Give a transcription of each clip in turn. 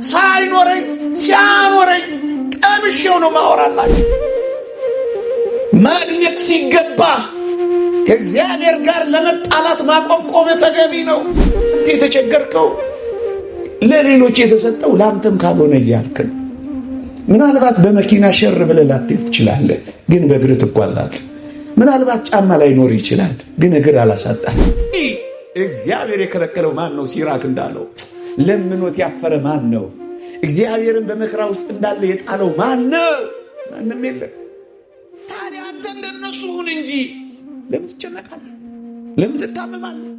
ሳይኖረኝ ሲያኖረኝ ቀምሼው ነው ማወራላችሁ። ማድነቅ ሲገባ ከእግዚአብሔር ጋር ለመጣላት ማቆብቆብ ተገቢ ነው። የተቸገርከው ለሌሎች የተሰጠው ለአንተም ካልሆነ እያልክ ነው። ምናልባት በመኪና ሸር ብለህ ላትሄድ ትችላለህ፣ ግን በእግርህ ትጓዛለህ። ምናልባት ጫማ ላይኖር ይችላል፣ ግን እግር አላሳጣህ። እግዚአብሔር የከለከለው ማን ነው? ሲራክ እንዳለው ለምኖት ያፈረ ማን ነው? እግዚአብሔርን በመከራ ውስጥ እንዳለ የጣለው ማን ነው? ማንም የለም። ታዲያ አንተ እንደነሱ ሁን እንጂ ለምን ትጨነቃለህ? ለምን ትታመማለህ?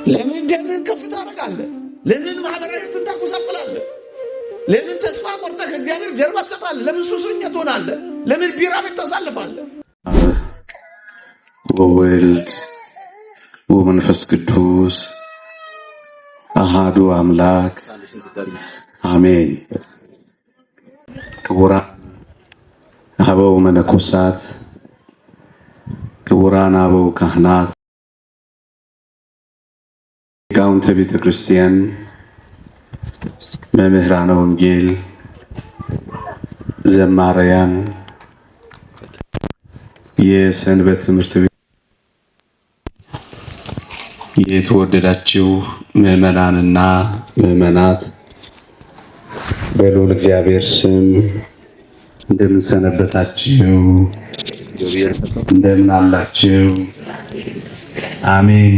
ለምን ደምህን ከፍ ታደርጋለህ? ለምን ማህበራዊ ሕይወትን ታጎሳቁላለህ? ለምን ተስፋ ቆርጠህ ከእግዚአብሔር ጀርባ ትሰጣለህ? ለምን ሱሰኛ ትሆናለህ? ለምን ቢራ ቤት ታሳልፋለህ? ወወልድ ወመንፈስ ቅዱስ አሃዱ አምላክ አሜን። ክቡራን አበው መነኮሳት፣ ክቡራን አበው ካህናት፣ ሊቃውንተ ቤተ ክርስቲያን፣ መምህራነ ወንጌል፣ ዘማሪያን፣ የሰንበት ትምህርት ቤት የተወደዳችሁ ምዕመናንና ምዕመናት በልዑል እግዚአብሔር ስም እንደምን ሰነበታችሁ? እንደምን አላችሁ? አሜን።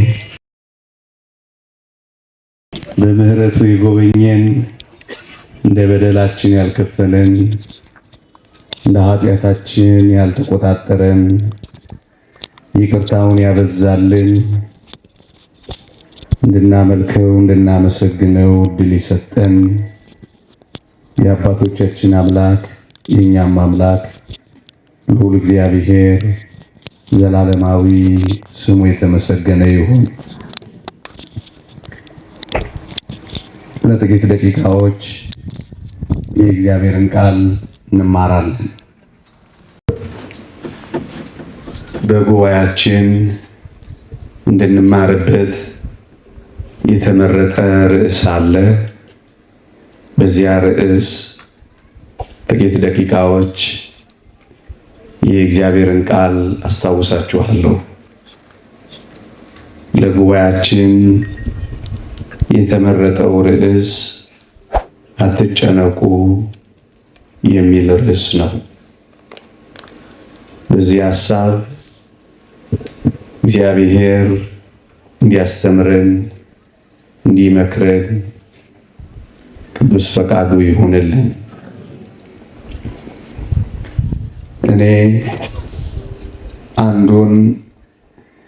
በምሕረቱ የጎበኘን እንደ በደላችን ያልከፈለን እንደ ኃጢአታችን ያልተቆጣጠረን ይቅርታውን ያበዛልን እንድናመልከው እንድናመሰግነው እድል የሰጠን የአባቶቻችን አምላክ የእኛም አምላክ ልዑል እግዚአብሔር ዘላለማዊ ስሙ የተመሰገነ ይሁን። ለጥቂት ደቂቃዎች የእግዚአብሔርን ቃል እንማራለን። በጉባኤያችን እንድንማርበት የተመረጠ ርዕስ አለ። በዚያ ርዕስ ጥቂት ደቂቃዎች የእግዚአብሔርን ቃል አስታውሳችኋለሁ። ለጉባኤያችን የተመረጠው ርዕስ አትጨነቁ የሚል ርዕስ ነው። በዚህ ሐሳብ እግዚአብሔር እንዲያስተምረን እንዲመክረን ቅዱስ ፈቃዱ ይሁንልን። እኔ አንዱን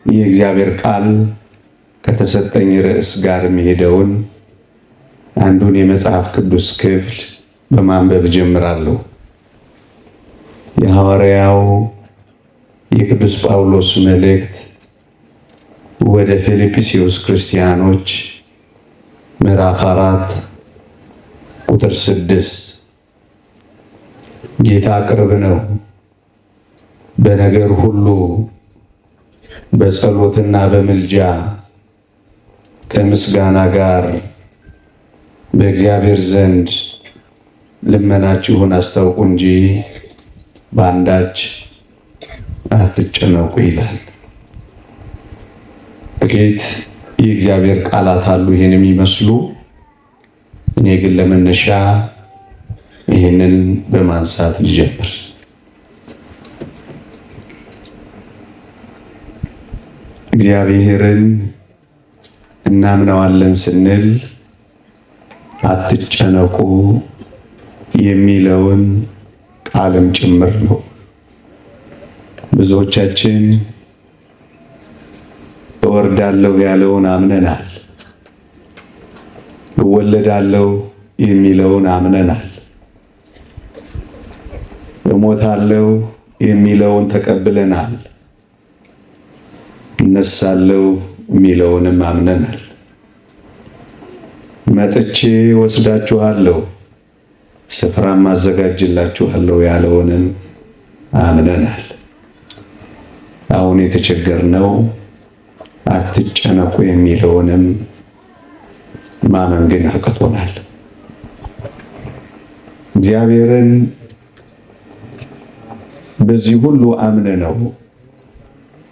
የእግዚአብሔር ቃል ከተሰጠኝ ርዕስ ጋር የሚሄደውን አንዱን የመጽሐፍ ቅዱስ ክፍል በማንበብ ጀምራለሁ። የሐዋርያው የቅዱስ ጳውሎስ መልእክት ወደ ፊልጵስዩስ ክርስቲያኖች ምዕራፍ 4 ቁጥር 6 ጌታ ቅርብ ነው፣ በነገር ሁሉ በጸሎትና በምልጃ ከምስጋና ጋር በእግዚአብሔር ዘንድ ልመናችሁን አስታውቁ እንጂ በአንዳች አትጨነቁ ይላል። ጥቂት የእግዚአብሔር ቃላት አሉ ይህን የሚመስሉ። እኔ ግን ለመነሻ ይህንን በማንሳት ልጀምር። እግዚአብሔርን እናምነዋለን ስንል አትጨነቁ የሚለውን ቃልም ጭምር ነው። ብዙዎቻችን እወርዳለሁ ያለውን አምነናል። እወለዳለሁ የሚለውን አምነናል። እሞታለሁ የሚለውን ተቀብለናል። እነሳለሁ የሚለውንም አምነናል። መጥቼ ወስዳችኋለሁ ስፍራም አዘጋጅላችኋለሁ ያለውንም አምነናል። አሁን የተቸገርነው አትጨነቁ የሚለውንም ማመን ግን አቅቶናል። እግዚአብሔርን በዚህ ሁሉ አምነነው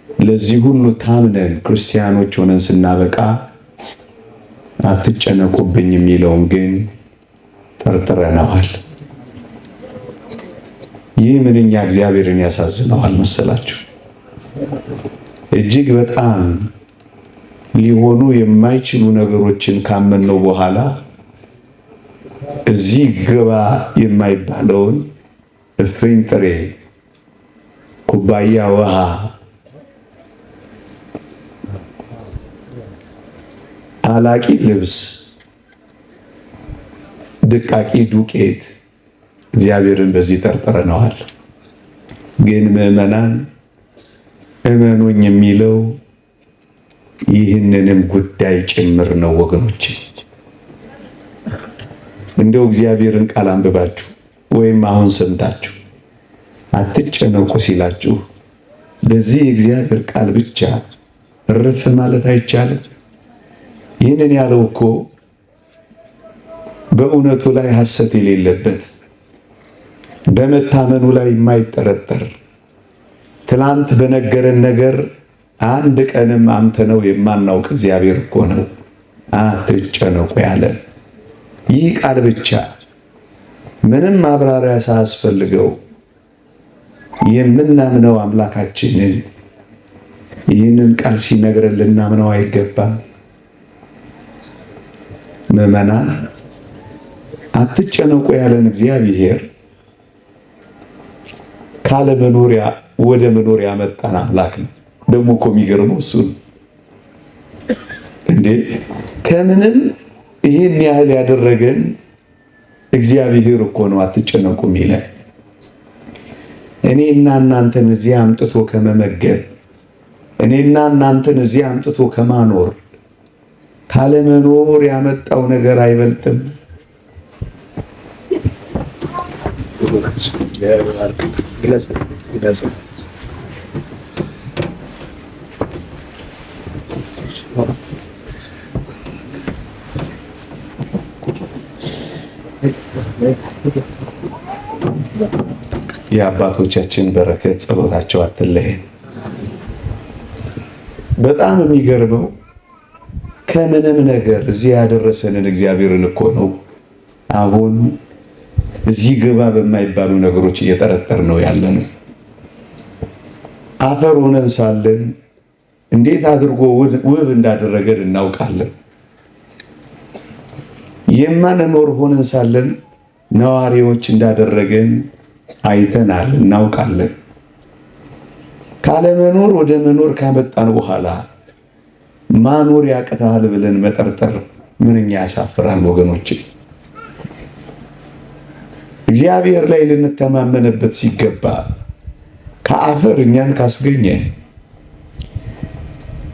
ለዚህ ሁሉ ታምነን ክርስቲያኖች ሆነን ስናበቃ አትጨነቁብኝ የሚለውን ግን ጠርጥረነዋል። ይህ ምንኛ እግዚአብሔርን ያሳዝነዋል መሰላችሁ? እጅግ በጣም ሊሆኑ የማይችሉ ነገሮችን ካመንነው በኋላ እዚህ ግባ የማይባለውን እፍኝ ጥሬ ኩባያ ውሃ አላቂ ልብስ ድቃቂ ዱቄት እግዚአብሔርን በዚህ ጠርጥረነዋል። ግን ምዕመናን እመኑኝ የሚለው ይህንንም ጉዳይ ጭምር ነው ወገኖች። እንደው እግዚአብሔርን ቃል አንብባችሁ ወይም አሁን ሰምታችሁ አትጨነቁ ሲላችሁ በዚህ የእግዚአብሔር ቃል ብቻ እርፍ ማለት አይቻልም። ይህንን ያለው እኮ በእውነቱ ላይ ሐሰት የሌለበት በመታመኑ ላይ የማይጠረጠር ትላንት በነገረን ነገር አንድ ቀንም አምተነው የማናውቅ እግዚአብሔር እኮ ነው አትጨነቁ ያለን። ይህ ቃል ብቻ ምንም ማብራሪያ ሳያስፈልገው የምናምነው አምላካችንን ይህንን ቃል ሲነግረን ልናምነው አይገባም? ምዕመናን አትጨነቁ ያለን እግዚአብሔር ካለ መኖሪያ ወደ መኖሪያ ያመጣን አምላክ ነው። ደግሞ እኮ የሚገርመው እሱ ነው እንዴ! ከምንም ይህን ያህል ያደረገን እግዚአብሔር እኮ ነው። አትጨነቁ የሚለን እኔና እናንተን እዚህ አምጥቶ ከመመገብ፣ እኔና እናንተን እዚህ አምጥቶ ከማኖር ካለመኖር ያመጣው ነገር አይበልጥም? የአባቶቻችን በረከት ጸሎታቸው አትለየን። በጣም የሚገርመው ከምንም ነገር እዚህ ያደረሰንን እግዚአብሔርን እኮ ነው አሁን እዚህ ግባ በማይባሉ ነገሮች እየጠረጠር ነው ያለነው። አፈር ሆነን ሳለን እንዴት አድርጎ ውብ እንዳደረገን እናውቃለን። የማንኖር ሆነን ሳለን ነዋሪዎች እንዳደረገን አይተናል፣ እናውቃለን። ካለመኖር ወደ መኖር ካመጣን በኋላ ማኖር ያቅታል ብለን መጠርጠር ምንኛ ያሳፍራል ወገኖች። እግዚአብሔር ላይ ልንተማመንበት ሲገባ ከአፈር እኛን ካስገኘ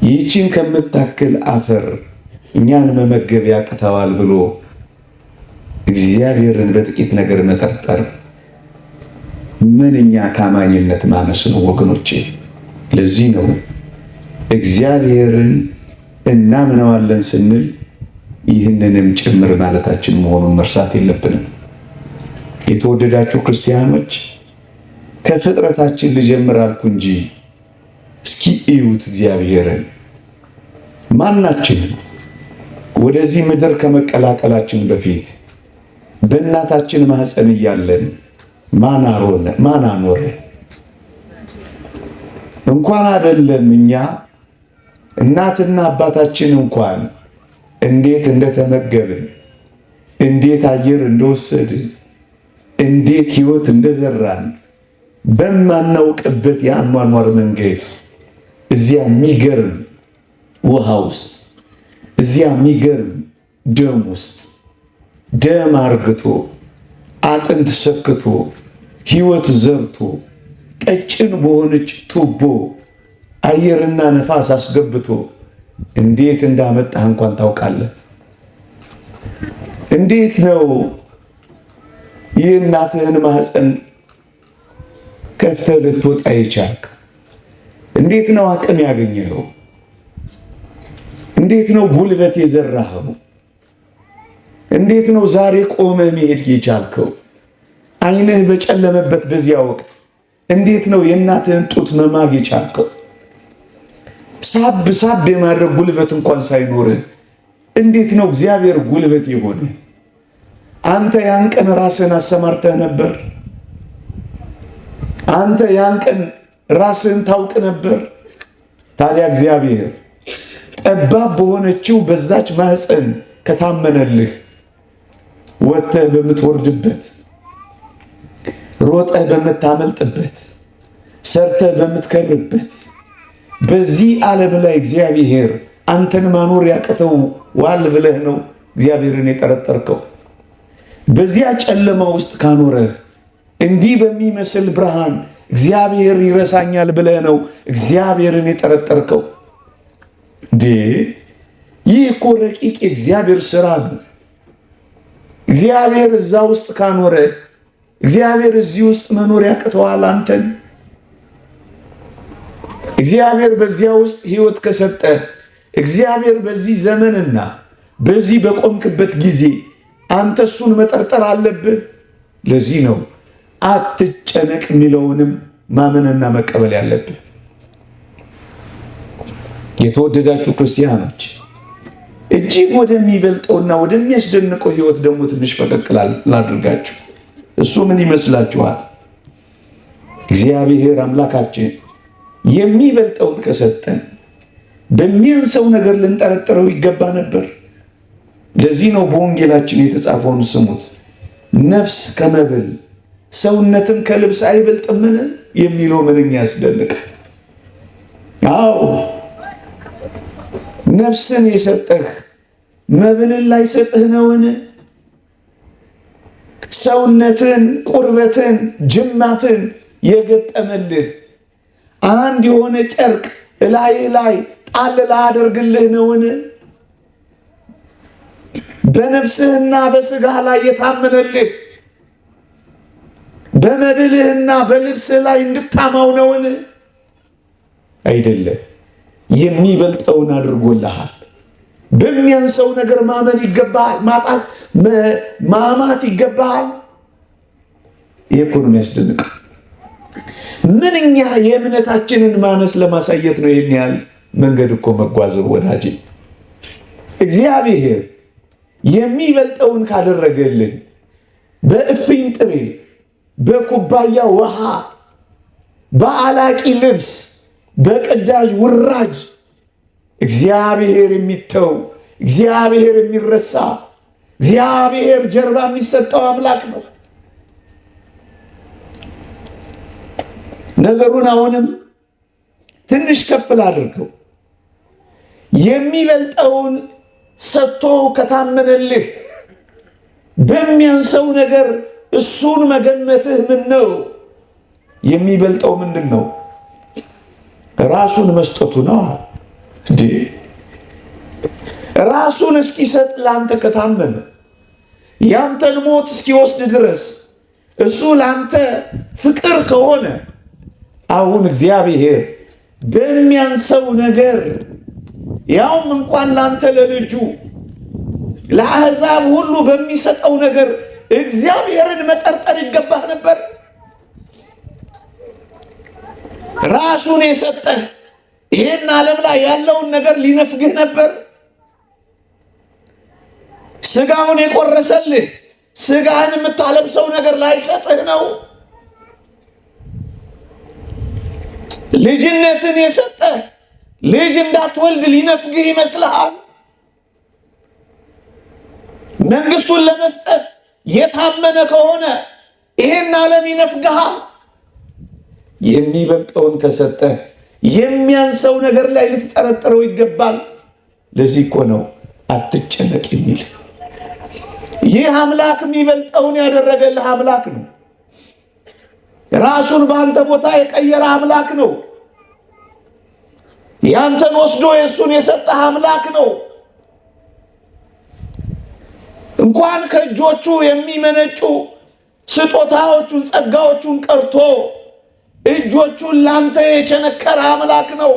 ይህችን ከምታክል አፈር እኛን መመገብ ያቅተዋል ብሎ እግዚአብሔርን በጥቂት ነገር መጠርጠር ምንኛ ካማኝነት ማነስ ነው ወገኖቼ። ለዚህ ነው እግዚአብሔርን እናምነዋለን ስንል ይህንንም ጭምር ማለታችን መሆኑን መርሳት የለብንም። የተወደዳችሁ ክርስቲያኖች ከፍጥረታችን ልጀምር አልኩ እንጂ እስኪ እዩት እግዚአብሔርን። ማናችን ወደዚህ ምድር ከመቀላቀላችን በፊት በእናታችን ማህፀን እያለን ማን አኖረን? እንኳን አይደለም እኛ እናትና አባታችን እንኳን እንዴት እንደተመገብን፣ እንዴት አየር እንደወሰድን፣ እንዴት ሕይወት እንደዘራን በማናውቅበት የአኗኗር መንገድ እዚያ የሚገርም ውሃ ውስጥ እዚያ የሚገርም ደም ውስጥ ደም አርግቶ አጥንት ሰክቶ ሕይወት ዘርቶ ቀጭን በሆነች ቱቦ አየርና ነፋስ አስገብቶ እንዴት እንዳመጣህ እንኳን ታውቃለህ። እንዴት ነው ይህ እናትህን ማህፀን ከፍተህ ልትወጣ የቻልክ? እንዴት ነው አቅም ያገኘኸው? እንዴት ነው ጉልበት የዘራኸው? እንዴት ነው ዛሬ ቆመህ መሄድ የቻልከው? ዓይንህ በጨለመበት በዚያ ወቅት እንዴት ነው የእናትህን ጡት መማግ የቻልከው? ሳብ ሳብ የማድረግ ጉልበት እንኳን ሳይኖርህ እንዴት ነው እግዚአብሔር ጉልበት የሆነ? አንተ ያን ቀን ራስህን አሰማርተህ ነበር? አንተ ያን ቀን ራስህን ታውቅ ነበር? ታዲያ እግዚአብሔር ጠባብ በሆነችው በዛች ማህፀን ከታመነልህ ወጥተህ በምትወርድበት፣ ሮጠህ በምታመልጥበት፣ ሰርተህ በምትከብርበት በዚህ ዓለም ላይ እግዚአብሔር አንተን ማኖር ያቅተው ዋል ብለህ ነው እግዚአብሔርን የጠረጠርከው። በዚያ ጨለማ ውስጥ ካኖረህ እንዲህ በሚመስል ብርሃን እግዚአብሔር ይረሳኛል ብለህ ነው እግዚአብሔርን የጠረጠርከው። እንዴ ይህ እኮ ረቂቅ የእግዚአብሔር ስራ ነው። እግዚአብሔር እዛ ውስጥ ካኖረህ እግዚአብሔር እዚህ ውስጥ መኖር ያቅተዋል አንተን? እግዚአብሔር በዚያ ውስጥ ሕይወት ከሰጠ እግዚአብሔር በዚህ ዘመንና በዚህ በቆምክበት ጊዜ አንተ እሱን መጠርጠር አለብህ። ለዚህ ነው አትጨነቅ የሚለውንም ማመንና መቀበል ያለብህ። የተወደዳችሁ ክርስቲያኖች እጅግ ወደሚበልጠውና ወደሚያስደንቀው ሕይወት ደግሞ ትንሽ ፈቀቅ ላድርጋችሁ። እሱ ምን ይመስላችኋል? እግዚአብሔር አምላካችን የሚበልጠውን ከሰጠን በሚያንሰው ነገር ልንጠረጥረው ይገባ ነበር። ለዚህ ነው በወንጌላችን የተጻፈውን ስሙት፣ ነፍስ ከመብል ሰውነትን ከልብስ አይበልጥምን የሚለው ምንኛ ያስደንቃል። አዎ ነፍስን የሰጠህ መብልን ላይሰጥህ ነውን? ሰውነትን፣ ቁርበትን፣ ጅማትን የገጠመልህ አንድ የሆነ ጨርቅ እላይህ ላይ ጣል ላያደርግልህ ነውን? በነፍስህና በስጋህ ላይ የታመነልህ በመብልህና በልብስህ ላይ እንድታማው ነውን? አይደለም። የሚበልጠውን አድርጎልሃል። በሚያንሰው ነገር ማመን ይገባሃል፣ ማጣት ማማት ይገባሃል። ይህ እኮ ነው የሚያስደንቀው። ምንኛ የእምነታችንን ማነስ ለማሳየት ነው ይህን ያህል መንገድ እኮ መጓዝ ወዳጄ። እግዚአብሔር የሚበልጠውን ካደረገልን በእፍኝ ጥሬ፣ በኩባያ ውሃ፣ በአላቂ ልብስ፣ በቅዳጅ ውራጅ እግዚአብሔር የሚተው፣ እግዚአብሔር የሚረሳ፣ እግዚአብሔር ጀርባ የሚሰጠው አምላክ ነው። ነገሩን አሁንም ትንሽ ከፍ ላድርገው። የሚበልጠውን ሰጥቶ ከታመነልህ በሚያንሰው ነገር እሱን መገመትህ ምን ነው? የሚበልጠው ምንድን ነው? ራሱን መስጠቱ ነው። እንዴ ራሱን እስኪሰጥ ለአንተ ከታመነ፣ ያንተን ሞት እስኪወስድ ድረስ እሱ ለአንተ ፍቅር ከሆነ፣ አሁን እግዚአብሔር በሚያንሰው ነገር ያውም እንኳን ለአንተ ለልጁ ለአሕዛብ ሁሉ በሚሰጠው ነገር እግዚአብሔርን መጠርጠር ይገባህ ነበር። ራሱን የሰጠህ ይህን ዓለም ላይ ያለውን ነገር ሊነፍግህ ነበር። ስጋውን የቆረሰልህ ስጋህን የምታለብሰው ነገር ላይሰጥህ ነው። ልጅነትን የሰጠህ ልጅ እንዳትወልድ ሊነፍግህ ይመስልሃል? መንግስቱን ለመስጠት የታመነ ከሆነ ይሄን ዓለም ይነፍግሃል። የሚበልጠውን ከሰጠህ የሚያንሰው ነገር ላይ ልትጠረጥረው ይገባል። ለዚህ እኮ ነው አትጨነቅ የሚል። ይህ አምላክ የሚበልጠውን ያደረገልህ አምላክ ነው። ራሱን በአንተ ቦታ የቀየረ አምላክ ነው። ያንተን ወስዶ የእሱን የሰጠህ አምላክ ነው። እንኳን ከእጆቹ የሚመነጩ ስጦታዎቹን ጸጋዎቹን ቀርቶ እጆቹን ላንተ የቸነከረ አምላክ ነው።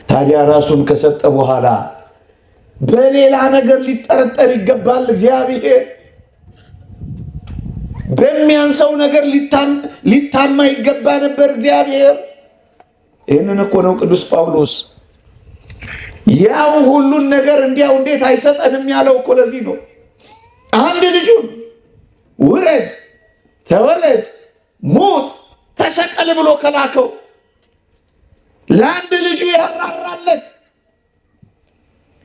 ታዲያ ራሱን ከሰጠ በኋላ በሌላ ነገር ሊጠረጠር ይገባል። እግዚአብሔር በሚያንሰው ነገር ሊታማ ይገባ ነበር እግዚአብሔር። ይህንን እኮ ነው ቅዱስ ጳውሎስ ያው ሁሉን ነገር እንዲያው እንዴት አይሰጠንም ያለው እኮ ለዚህ ነው። አንድ ልጁን ውረድ፣ ተወለድ፣ ሙት፣ ተሰቀል ብሎ ከላከው ለአንድ ልጁ ያራራለት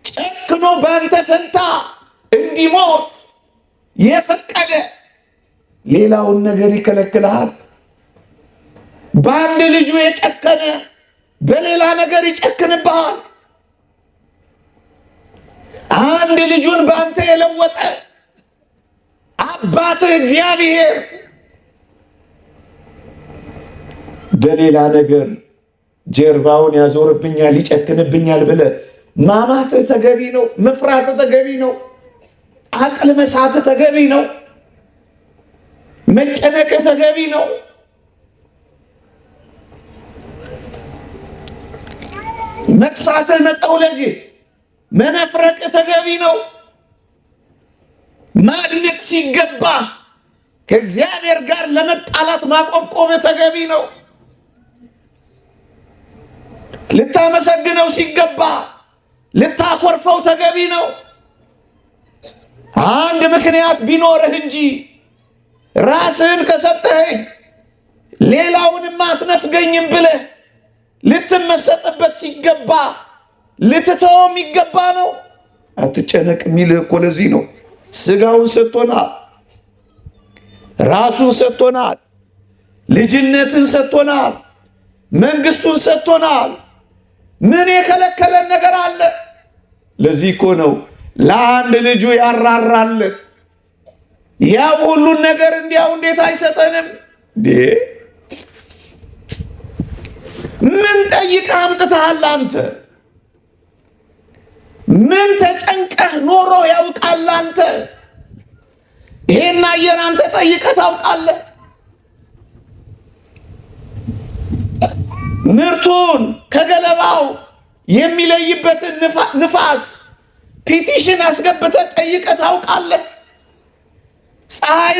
ጨክኖ በአንተ ፈንታ እንዲሞት የፈቀደ ሌላውን ነገር ይከለክልሃል። በአንድ ልጁ የጨከነ በሌላ ነገር ይጨክንብሃል። አንድ ልጁን በአንተ የለወጠ አባትህ እግዚአብሔር በሌላ ነገር ጀርባውን ያዞርብኛል፣ ይጨክንብኛል ብለህ ማማትህ ተገቢ ነው። መፍራትህ ተገቢ ነው። አቅል መሳትህ ተገቢ ነው። መጨነቅህ ተገቢ ነው። መክሳትህ፣ መጠውለግህ፣ መነፍረቅህ ተገቢ ነው። ማድነቅ ሲገባ ከእግዚአብሔር ጋር ለመጣላት ማቆብቆብህ ተገቢ ነው። ልታመሰግነው ሲገባ ልታኮርፈው ተገቢ ነው። አንድ ምክንያት ቢኖርህ እንጂ ራስህን ከሰጠኸኝ ሌላውንም አትነፍገኝም ብለህ ልትመሰጥበት ሲገባ ልትተወው የሚገባ ነው። አትጨነቅ የሚልህ እኮ ለዚህ ነው። ስጋውን ሰጥቶናል፣ ራሱን ሰጥቶናል፣ ልጅነትን ሰጥቶናል፣ መንግስቱን ሰጥቶናል። ምን የከለከለን ነገር አለ? ለዚህ እኮ ነው ለአንድ ልጁ ያራራለት። ያው ሁሉን ነገር እንዲያው እንዴት አይሰጠንም? ምን ጠይቀህ አምጥተሃል አንተ? ምን ተጨንቀህ ኖሮ ያውቃል አንተ? ይሄን አየር አንተ ጠይቀህ ታውቃለህ? ምርቱን ከገለባው የሚለይበትን ንፋስ petition አስገብተህ ጠይቀህ ታውቃለህ? ፀሐይ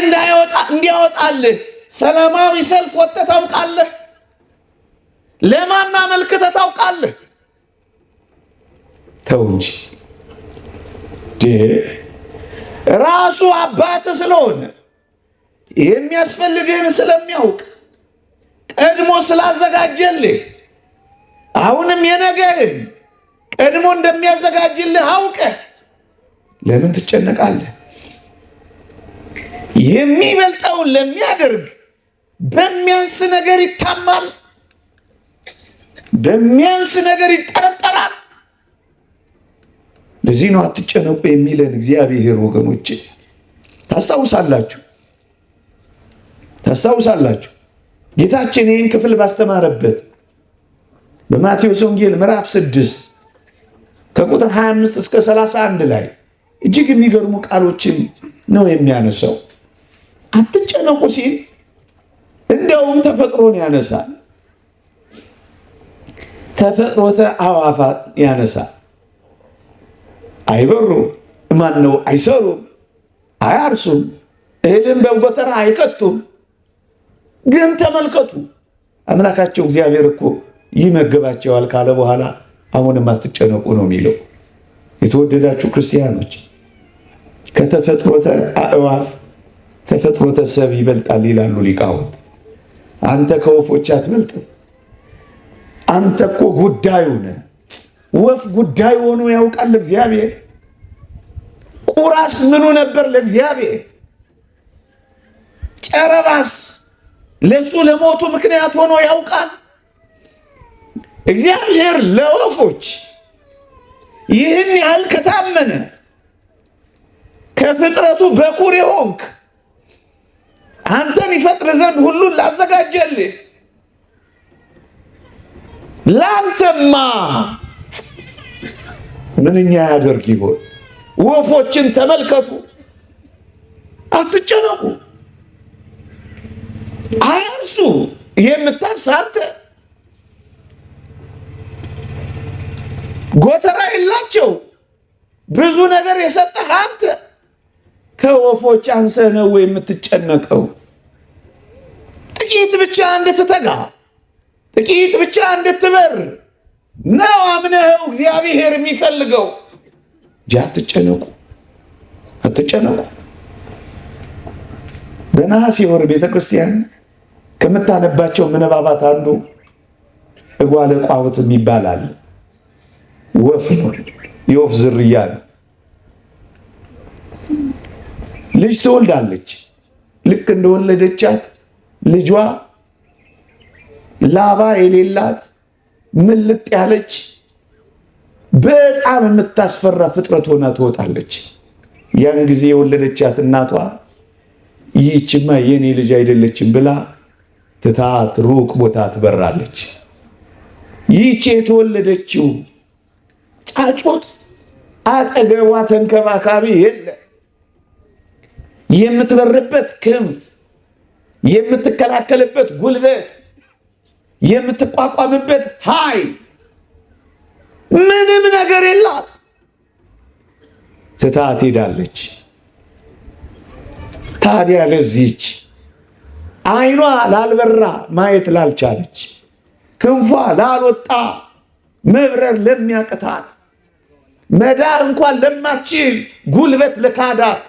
እንዲያወጣልህ ሰላማዊ ሰልፍ ወጥተህ ታውቃለህ? ለማን አመልክተህ ታውቃለህ? ተው እንጂ ራሱ አባት ስለሆነ የሚያስፈልግህን ስለሚያውቅ ቀድሞ ስላዘጋጀልህ አሁንም የነገህን ቀድሞ እንደሚያዘጋጅልህ አውቀህ ለምን ትጨነቃለህ? የሚበልጠውን ለሚያደርግ በሚያንስ ነገር ይታማል፣ በሚያንስ ነገር ይጠረጠራል። ለዚህ ነው አትጨነቁ የሚለን እግዚአብሔር። ወገኖች ታስታውሳላችሁ ታስታውሳላችሁ ጌታችን ይህን ክፍል ባስተማረበት በማቴዎስ ወንጌል ምዕራፍ 6 ከቁጥር 25 እስከ 31 ላይ እጅግ የሚገርሙ ቃሎችን ነው የሚያነሳው። አትጨነቁ ሲል እንዲያውም ተፈጥሮን ያነሳል። ተፈጥሮተ አዕዋፋት ያነሳል። አይበሩም፣ ማነው አይሰሩም፣ አያርሱም፣ እህልን በጎተራ አይከቱም። ግን ተመልከቱ አምላካቸው እግዚአብሔር እኮ ይመግባቸዋል ካለ በኋላ አሁንም አትጨነቁ ነው የሚለው። የተወደዳችሁ ክርስቲያኖች ከተፈጥሮተ አዕዋፍ ተፈጥሮተ ሰብ ይበልጣል ይላሉ ሊቃውንት። አንተ ከወፎች አትበልጥም። አንተ እኮ ጉዳዩ ነህ። ወፍ ጉዳዩ ሆኖ ያውቃል እግዚአብሔር። ቁራስ ምኑ ነበር ለእግዚአብሔር? ጨረባስ ለሱ ለሞቱ ምክንያት ሆኖ ያውቃል? እግዚአብሔር ለወፎች ይህን ያህል ከታመነ ከፍጥረቱ በኩር የሆንክ አንተን ይፈጥር ዘንድ ሁሉን ላዘጋጀልህ ለአንተማ ምንኛ ያደርግ ይሆን? ወፎችን ተመልከቱ፣ አትጨነቁ። አያርሱ፣ የምታርስ አንተ። ጎተራ የላቸው፣ ብዙ ነገር የሰጠህ አንተ ከወፎች አንሰህ ነው የምትጨነቀው? ጥቂት ብቻ እንድትተጋ፣ ጥቂት ብቻ እንድትበር ነው አምነኸው እግዚአብሔር የሚፈልገው እንጂ አትጨነቁ፣ አትጨነቁ። በነሐሴ ወር ቤተ ክርስቲያን ከምታነባቸው ምንባባት አንዱ እጓለ ቋውት የሚባል አለ። ወፍ ነው፣ የወፍ ዝርያ ነው። ልጅ ትወልዳለች። ልክ እንደወለደቻት ልጇ ላባ የሌላት ምልጥ ያለች በጣም የምታስፈራ ፍጥረት ሆና ትወጣለች። ያን ጊዜ የወለደቻት እናቷ ይህችማ የኔ ልጅ አይደለችም ብላ ትታት ሩቅ ቦታ ትበራለች። ይህች የተወለደችው ጫጩት አጠገቧ ተንከባካቢ የለ፣ የምትበርበት ክንፍ፣ የምትከላከልበት ጉልበት፣ የምትቋቋምበት ኃይል ምንም ነገር የላት። ትታት ሄዳለች። ታዲያ ለዚች ዓይኗ ላልበራ ማየት ላልቻለች፣ ክንፏ ላልወጣ መብረር ለሚያቅታት፣ መዳር እንኳን ለማትችል ጉልበት ለካዳት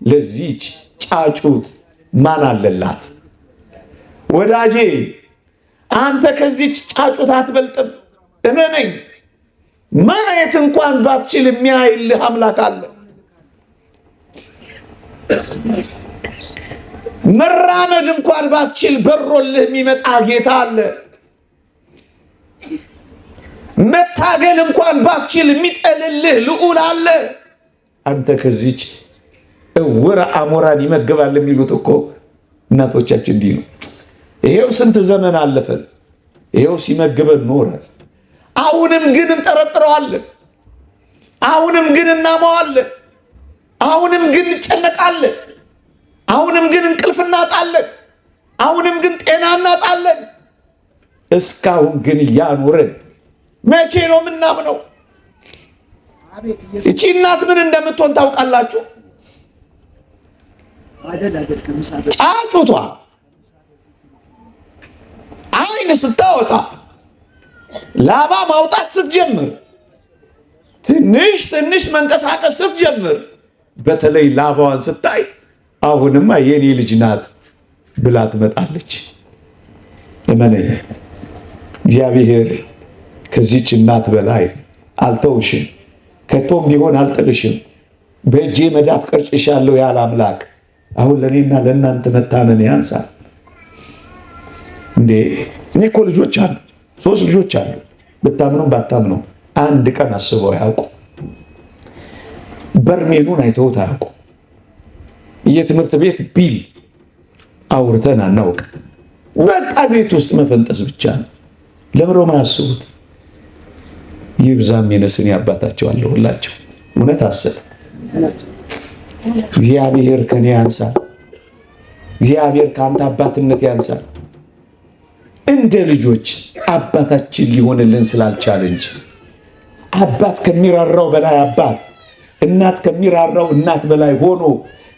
ለዚች ጫጩት ማን አለላት? ወዳጄ አንተ ከዚች ጫጩት አትበልጥም። እመነኝ። ማየት እንኳን ባትችል የሚያይልህ አምላክ አለ። መራመድ እንኳን ባትችል በሮልህ የሚመጣ ጌታ አለ። መታገል እንኳን ባትችል የሚጠልልህ ልዑል አለ። አንተ ከዚች እውር አሞራን ይመግባል የሚሉት እኮ እናቶቻችን እንዲህ ነው። ይሄው ስንት ዘመን አለፈን፣ ይሄው ሲመግበን ኖረ። አሁንም ግን እንጠረጥረዋለን። አሁንም ግን እናማዋለን። አሁንም ግን እንጨነቃለን። አሁንም ግን እንቅልፍ እናጣለን። አሁንም ግን ጤና እናጣለን። እስካሁን ግን እያኖረን መቼ ነው የምናምነው? እቺ እናት ምን እንደምትሆን ታውቃላችሁ? ጫጩቷ ዓይን ስታወጣ ላባ ማውጣት ስትጀምር፣ ትንሽ ትንሽ መንቀሳቀስ ስትጀምር፣ በተለይ ላባዋን ስታይ አሁንማ የኔ ልጅ ናት ብላ ትመጣለች። እመነኝ፣ እግዚአብሔር ከዚች እናት በላይ አልተውሽም፣ ከቶም ቢሆን አልጥልሽም፣ በእጄ መዳፍ ቀርጭሻለሁ ያለ አምላክ አሁን ለእኔና ለእናንተ መታመን ያንሳል እንዴ? እኔ እኮ ልጆች አሉ፣ 3 ልጆች አሉ። ብታምኑም ባታምኑም አንድ ቀን አስበው አያውቁ። በርሜሉን አይተውት አያውቁ። የትምህርት ቤት ቢል አውርተን አናውቅ። በቃ ቤት ውስጥ መፈንጠስ ብቻ ነው። ለምሮ ማያስቡት ይብዛም ይነስን ያባታቸው አለሁላቸው። እውነት አሰብ እግዚአብሔር ከኔ ያንሳል። እግዚአብሔር ከአንተ አባትነት ያንሳል። እንደ ልጆች አባታችን ሊሆንልን ስላልቻለ እንጂ አባት ከሚራራው በላይ አባት፣ እናት ከሚራራው እናት በላይ ሆኖ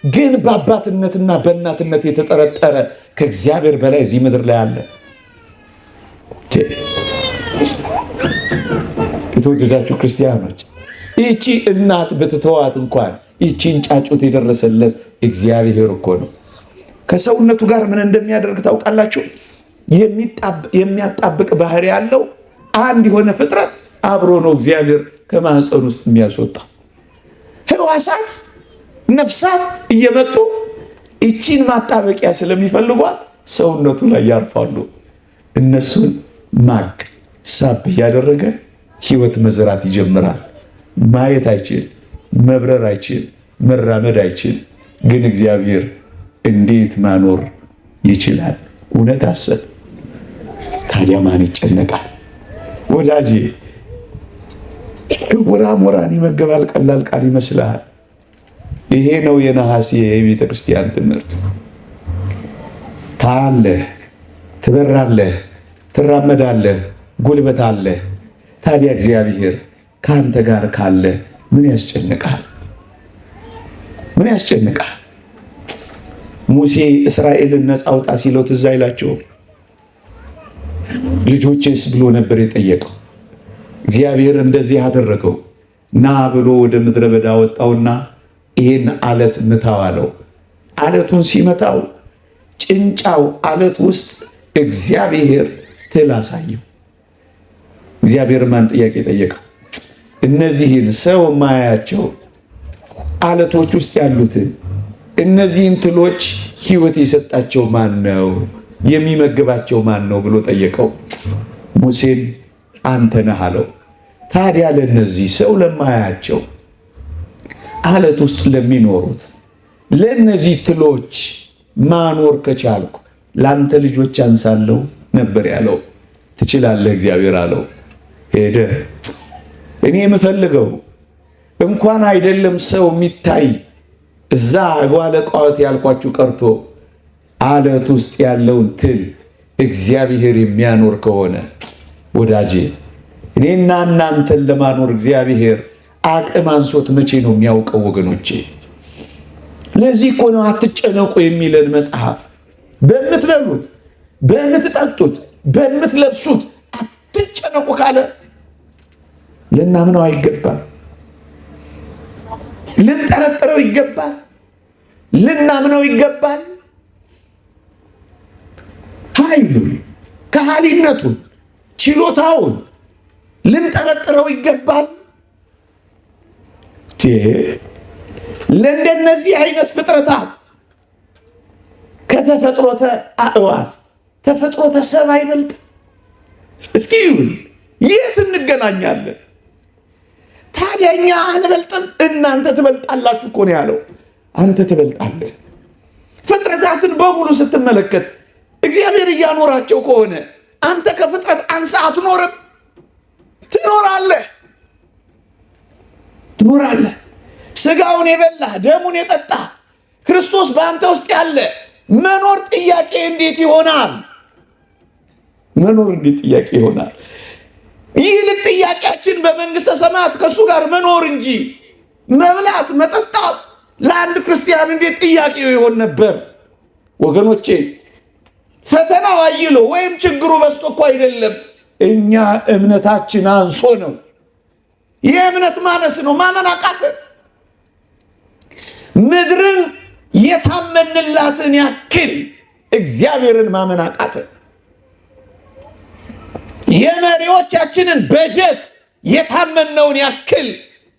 ግን በአባትነትና በእናትነት የተጠረጠረ ከእግዚአብሔር በላይ እዚህ ምድር ላይ አለ። የተወደዳችሁ ክርስቲያኖች ይቺ እናት ብትተዋት እንኳን ይቺን ጫጩት የደረሰለት እግዚአብሔር እኮ ነው። ከሰውነቱ ጋር ምን እንደሚያደርግ ታውቃላችሁ? የሚያጣብቅ ባህሪ ያለው አንድ የሆነ ፍጥረት አብሮ ነው እግዚአብሔር ከማህፀን ውስጥ የሚያስወጣ። ህዋሳት ነፍሳት እየመጡ ይቺን ማጣበቂያ ስለሚፈልጓት ሰውነቱ ላይ ያርፋሉ። እነሱን ማግ ሳብ እያደረገ ህይወት መዝራት ይጀምራል። ማየት አይችል፣ መብረር አይችል፣ መራመድ አይችል። ግን እግዚአብሔር እንዴት ማኖር ይችላል? እውነት አሰብ። ታዲያ ማን ይጨነቃል? ወዳጄ ዕውር አሞራን ይመገባል ቀላል ቃል ይመስልሃል? ይሄ ነው የነሐሴ የቤተ ክርስቲያን ትምህርት። ታያለህ፣ ትበራለህ፣ ትራመዳለህ፣ ጉልበት አለህ። ታዲያ እግዚአብሔር ከአንተ ጋር ካለ ምን ያስጨንቃል? ምን ያስጨንቃል? ሙሴ እስራኤልን ነፃ አውጣ ሲለው ትዝ አይላቸውም? ልጆቼስ ብሎ ነበር የጠየቀው። እግዚአብሔር እንደዚህ አደረገው። ና ብሎ ወደ ምድረ በዳ ወጣውና ይሄን አለት ምታው አለው። አለቱን ሲመታው ጭንጫው አለት ውስጥ እግዚአብሔር ትል አሳየው። እግዚአብሔር ማን ጥያቄ ጠየቀው? እነዚህን ሰው የማያያቸው አለቶች ውስጥ ያሉትን እነዚህን ትሎች ሕይወት የሰጣቸው ማን ነው? የሚመግባቸው ማን ነው ብሎ ጠየቀው። ሙሴም አንተ ነህ አለው። ታዲያ ለነዚህ ሰው ለማያያቸው አለት ውስጥ ለሚኖሩት ለእነዚህ ትሎች ማኖር ከቻልኩ ለአንተ ልጆች አንሳለሁ ነበር ያለው። ትችላለህ እግዚአብሔር አለው። ሄደ። እኔ የምፈልገው እንኳን አይደለም ሰው የሚታይ እዛ ጓለ ቋት ያልኳችሁ ቀርቶ አለት ውስጥ ያለውን ትል እግዚአብሔር የሚያኖር ከሆነ ወዳጄ እኔና እናንተን ለማኖር እግዚአብሔር አቅም አንሶት መቼ ነው የሚያውቀው? ወገኖቼ ለዚህ እኮ ነው አትጨነቁ የሚለን መጽሐፍ። በምትበሉት፣ በምትጠጡት፣ በምትለብሱት አትጨነቁ ካለ ልናምነው አይገባም። ልንጠረጥረው ይገባል። ልናምነው ይገባል። ኃይሉን፣ ከሃሊነቱን፣ ችሎታውን ልንጠረጥረው ይገባል። ለእንደነዚህ አይነት ፍጥረታት ከተፈጥሮተ አእዋፍ ተፈጥሮተ ሰብ አይበልጥ? እስኪ ይሁን የት እንገናኛለን? ታዲያ እኛ አንበልጥም? እናንተ ትበልጣላችሁ እኮ ነው ያለው። አንተ ትበልጣለህ። ፍጥረታትን በሙሉ ስትመለከት እግዚአብሔር እያኖራቸው ከሆነ አንተ ከፍጥረት አንሳ አትኖርም? ትኖራለህ፣ ትኖራለህ። ስጋውን የበላህ ደሙን የጠጣህ ክርስቶስ በአንተ ውስጥ ያለ መኖር ጥያቄ እንዴት ይሆናል? መኖር እንዴት ጥያቄ ይሆናል? ይልቅ ጥያቄያችን በመንግስተ ሰማያት ከእሱ ጋር መኖር እንጂ መብላት መጠጣት ለአንድ ክርስቲያን እንዴት ጥያቄው ይሆን ነበር? ወገኖቼ ፈተናው አይሎ ወይም ችግሩ በዝቶ እኮ አይደለም። እኛ እምነታችን አንሶ ነው። የእምነት ማነስ ነው። ማመን አቃተን። ምድርን የታመንላትን ያክል እግዚአብሔርን ማመን አቃተን። የመሪዎቻችንን በጀት የታመነውን ያክል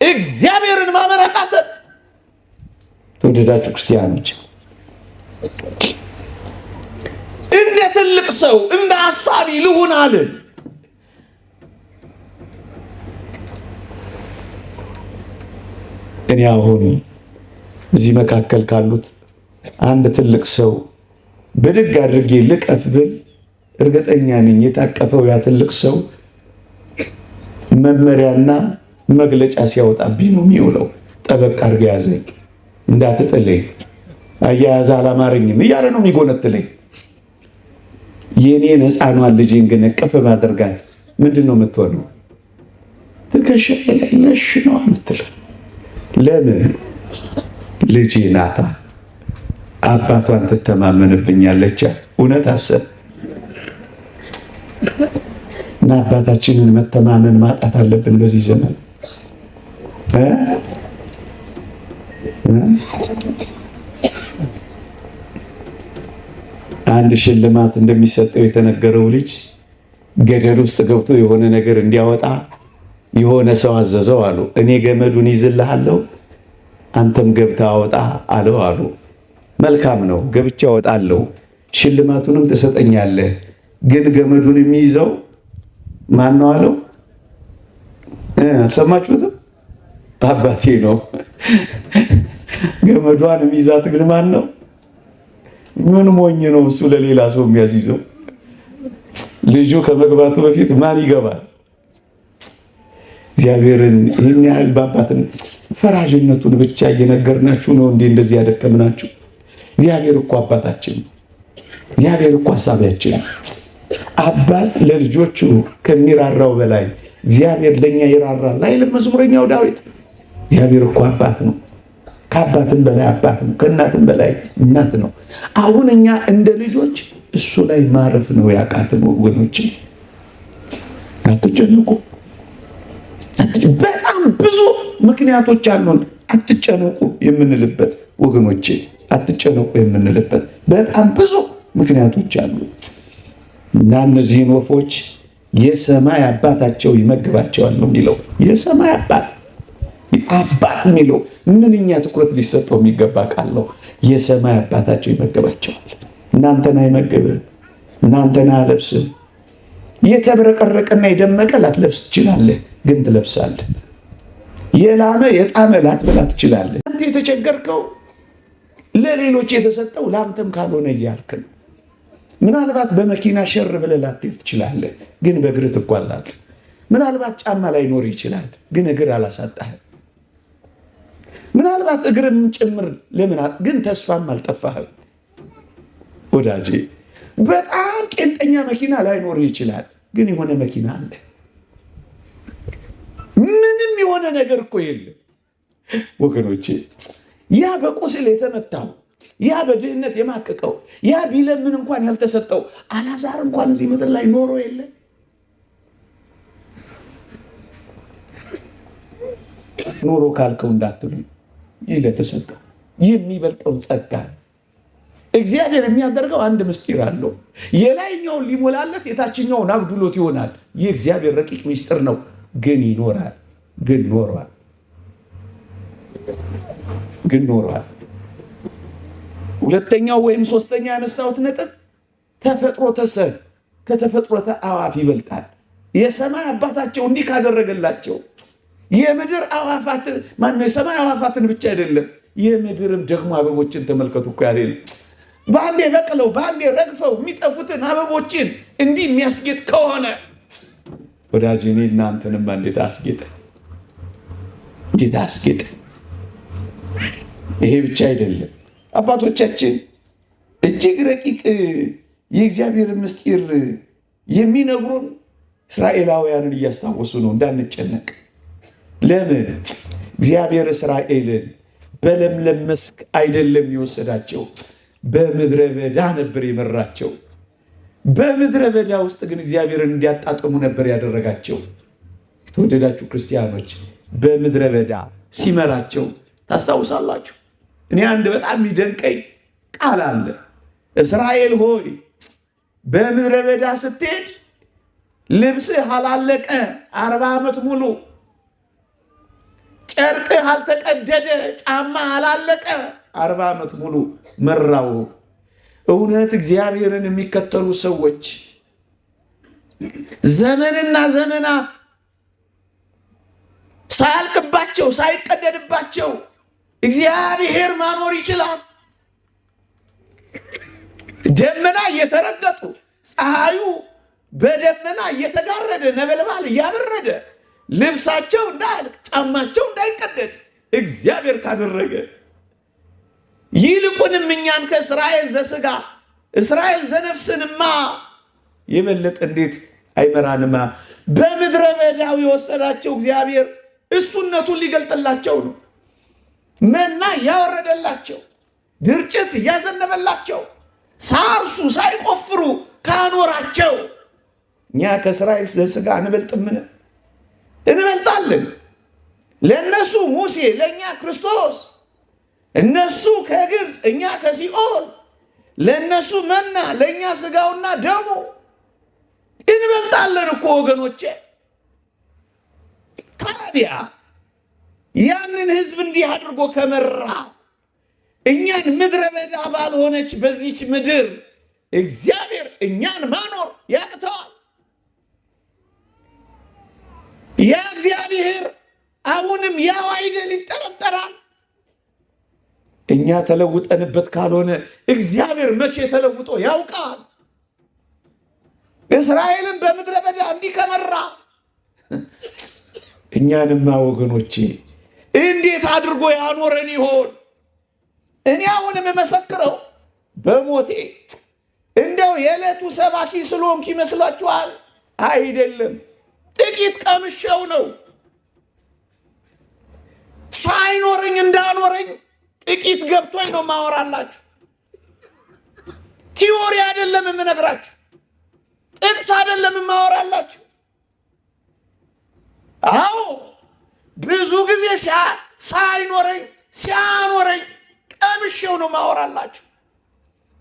እግዚአብሔርን ማመን አቃተን። ተወደዳችሁ ክርስቲያኖች፣ እንደ ትልቅ ሰው እንደ ሐሳቢ ልሁን አልን። እኔ አሁን እዚህ መካከል ካሉት አንድ ትልቅ ሰው ብድግ አድርጌ ልቀፍ ብል እርግጠኛ ነኝ የታቀፈው ያ ትልቅ ሰው መመሪያና መግለጫ ሲያወጣብኝ ነው የሚውለው። ጠበቅ አድርገህ ያዘኝ፣ እንዳትጥለኝ፣ አያያዝ አላማረኝም እያለ ነው የሚጎነትለኝ። የኔን ሕፃኗን ልጄን ግን እቅፍ ባደርጋት ምንድን ነው የምትሆነው? ትከሻዬ ላይ ለሽ ነው የምትለው። ለምን? ልጄ ናታ፣ አባቷን ትተማመንብኛለች። እውነት አሰብ እና አባታችንን መተማመን ማጣት አለብን በዚህ ዘመን። አንድ ሽልማት እንደሚሰጠው የተነገረው ልጅ ገደል ውስጥ ገብቶ የሆነ ነገር እንዲያወጣ የሆነ ሰው አዘዘው አሉ። እኔ ገመዱን ይዝልሃለሁ አንተም ገብተህ አወጣ አለው አሉ። መልካም ነው፣ ገብቼ አወጣለሁ፣ ሽልማቱንም ትሰጠኛለህ። ግን ገመዱን የሚይዘው ማን ነው አለው። አልሰማችሁትም? አባቴ ነው። ገመዷን የሚይዛት ግን ማን ነው? ምን ሞኝ ነው እሱ ለሌላ ሰው የሚያስይዘው? ልጁ ከመግባቱ በፊት ማን ይገባል? እግዚአብሔርን ይህን ያህል በአባትን ፈራጅነቱን ብቻ እየነገርናችሁ ነው እንዴ እንደዚህ ያደከምናችሁ? እግዚአብሔር እኮ አባታችን ነው። እግዚአብሔር እኮ ሀሳቢያችን ነው። አባት ለልጆቹ ከሚራራው በላይ እግዚአብሔር ለእኛ ይራራል አይልም መዝሙረኛው ዳዊት? እግዚአብሔር እኮ አባት ነው። ከአባትም በላይ አባት ነው። ከእናትም በላይ እናት ነው። አሁን እኛ እንደ ልጆች እሱ ላይ ማረፍ ነው ያቃተን ወገኖች። አትጨነቁ። በጣም ብዙ ምክንያቶች አሉን አትጨነቁ የምንልበት ወገኖቼ፣ አትጨነቁ የምንልበት በጣም ብዙ ምክንያቶች አሉ እና እነዚህን ወፎች የሰማይ አባታቸው ይመግባቸዋል ነው የሚለው። የሰማይ አባት አባት የሚለው ምንኛ ትኩረት ሊሰጠው የሚገባ ቃል ነው። የሰማይ አባታቸው ይመግባቸዋል። እናንተን አይመግብም፣ እናንተን አያለብስም። የተብረቀረቀና የደመቀ ላትለብስ ትችላለህ፣ ግን ትለብሳለህ። የላመ የጣመ ላትበላ ትችላለህ። አንተ የተቸገርከው ለሌሎች የተሰጠው ለአንተም ካልሆነ እያልክ ነው። ምናልባት በመኪና ሸር ብለህ ላትሄድ ትችላለህ፣ ግን በእግርህ ትጓዛለህ። ምናልባት ጫማ ላይኖር ይችላል፣ ግን እግር አላሳጣህም። ምናልባት እግርም ጭምር ለምን ግን ተስፋም አልጠፋህም ወዳጄ። በጣም ቄንጠኛ መኪና ላይኖር ይችላል፣ ግን የሆነ መኪና አለ። ምንም የሆነ ነገር እኮ የለም ወገኖቼ። ያ በቁስል የተመታው፣ ያ በድህነት የማቀቀው፣ ያ ቢለምን እንኳን ያልተሰጠው አላዛር እንኳን እዚህ ምድር ላይ ኖሮ የለ። ኖሮ ካልከው እንዳትሉኝ፣ ይህ ለተሰጠው የሚበልጠውን ጸጋ እግዚአብሔር የሚያደርገው አንድ ምስጢር አለው። የላይኛውን ሊሞላለት የታችኛውን አጉድሎት ይሆናል። ይህ እግዚአብሔር ረቂቅ ምስጢር ነው። ግን ይኖራል፣ ግን ኖሯል፣ ግን ኖሯል። ሁለተኛው ወይም ሶስተኛ ያነሳሁት ነጥብ ተፈጥሮተ ሰብ ከተፈጥሮተ አዕዋፍ ይበልጣል። የሰማይ አባታቸው እንዲህ ካደረገላቸው የምድር አዕዋፋትን ማነው? የሰማይ አዕዋፋትን ብቻ አይደለም የምድርም ደግሞ አበቦችን ተመልከቱ እኮ ያሬ በአንዴ በቅለው በአንዴ ረግፈው የሚጠፉትን አበቦችን እንዲህ የሚያስጌጥ ከሆነ ወዳጄ እኔ እናንተንማ እንዴት አስጌጠ፣ እንዴት አስጌጠ። ይሄ ብቻ አይደለም። አባቶቻችን እጅግ ረቂቅ የእግዚአብሔር ምስጢር የሚነግሩን እስራኤላውያንን እያስታወሱ ነው እንዳንጨነቅ። ለምን እግዚአብሔር እስራኤልን በለምለም መስክ አይደለም የወሰዳቸው፣ በምድረ በዳ ነበር የመራቸው። በምድረ በዳ ውስጥ ግን እግዚአብሔርን እንዲያጣጥሙ ነበር ያደረጋቸው። የተወደዳችሁ ክርስቲያኖች በምድረ በዳ ሲመራቸው ታስታውሳላችሁ። እኔ አንድ በጣም የሚደንቀኝ ቃል አለ። እስራኤል ሆይ በምድረ በዳ ስትሄድ ልብስህ አላለቀ 40 ዓመት ሙሉ፣ ጨርቅህ አልተቀደደ፣ ጫማ አላለቀ 40 ዓመት ሙሉ መራው። እውነት እግዚአብሔርን የሚከተሉ ሰዎች ዘመንና ዘመናት ሳያልቅባቸው ሳይቀደድባቸው እግዚአብሔር ማኖር ይችላል። ደመና እየተረገጡ ፀሐዩ በደመና እየተጋረደ ነበልባል እያበረደ ልብሳቸው እንዳያልቅ ጫማቸው እንዳይቀደድ እግዚአብሔር ካደረገ ይልቁንም እኛን ከእስራኤል ዘስጋ እስራኤል ዘነፍስንማ የበለጠ እንዴት አይመራንማ? በምድረ በዳው የወሰዳቸው እግዚአብሔር እሱነቱን ሊገልጥላቸው ነው። መና እያወረደላቸው፣ ድርጭት እያዘነበላቸው፣ ሳርሱ ሳይቆፍሩ ካኖራቸው እኛ ከእስራኤል ዘስጋ አንበልጥምን? እንበልጣለን። ለእነሱ ሙሴ፣ ለእኛ ክርስቶስ። እነሱ ከግብፅ እኛ ከሲኦል። ለእነሱ መና፣ ለእኛ ስጋውና ደሙ። እንበልጣለን እኮ ወገኖቼ። ታዲያ ያንን ህዝብ እንዲህ አድርጎ ከመራ እኛን ምድረ በዳ ባልሆነች በዚች ምድር እግዚአብሔር እኛን ማኖር ያቅተዋል? ያ እግዚአብሔር አሁንም ያው አይደል ይጠረጠራል። እኛ ተለውጠንበት ካልሆነ እግዚአብሔር መቼ ተለውጦ ያውቃል? እስራኤልን በምድረ በዳ እንዲህ ከመራ እኛንማ ወገኖቼ እንዴት አድርጎ ያኖረን ይሆን? እኔ አሁን የምመሰክረው በሞቴ እንደው የዕለቱ ሰባኪ ስለሆንኩ ይመስላችኋል? አይደለም። ጥቂት ቀምሼው ነው። ሳይኖረኝ እንዳኖረኝ ጥቂት ገብቶኝ ነው ማወራላችሁ። Theory አይደለም የምነግራችሁ፣ ጥቅስ አይደለም የማወራላችሁ። አዎ ብዙ ጊዜ ሳይኖረኝ ሲያኖረኝ ቀምሼው ነው ማወራላችሁ።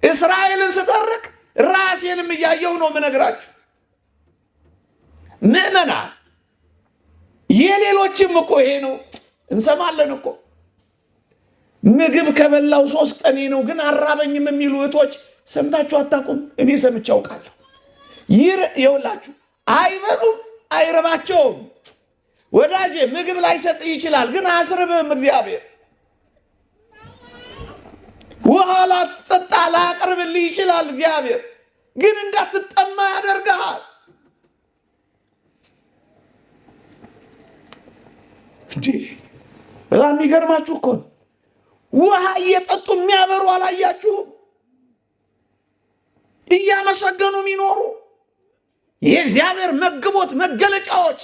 እስራኤልን ስተርክ ራሴንም እያየው ነው የምነግራችሁ። ምዕመናን፣ የሌሎችም እኮ ይሄ ነው። እንሰማለን እኮ ምግብ ከበላው 3 ቀኔ ነው ግን አራበኝም የሚሉ እህቶች ሰምታችሁ አታውቁም? እኔ ሰምቼ አውቃለሁ። ይኸውላችሁ አይበሉም፣ አይረባቸውም። ወዳጄ ምግብ ላይሰጥ ይችላል፣ ግን አያስርብህም እግዚአብሔር። ውሃ ላትጠጣ ላያቀርብልህ ይችላል እግዚአብሔር፣ ግን እንዳትጠማ ያደርግሃል። እንዴ በጣም የሚገርማችሁ እኮ ነው። ውሃ እየጠጡ የሚያበሩ አላያችሁም? እያመሰገኑ የሚኖሩ የእግዚአብሔር መግቦት መገለጫዎች።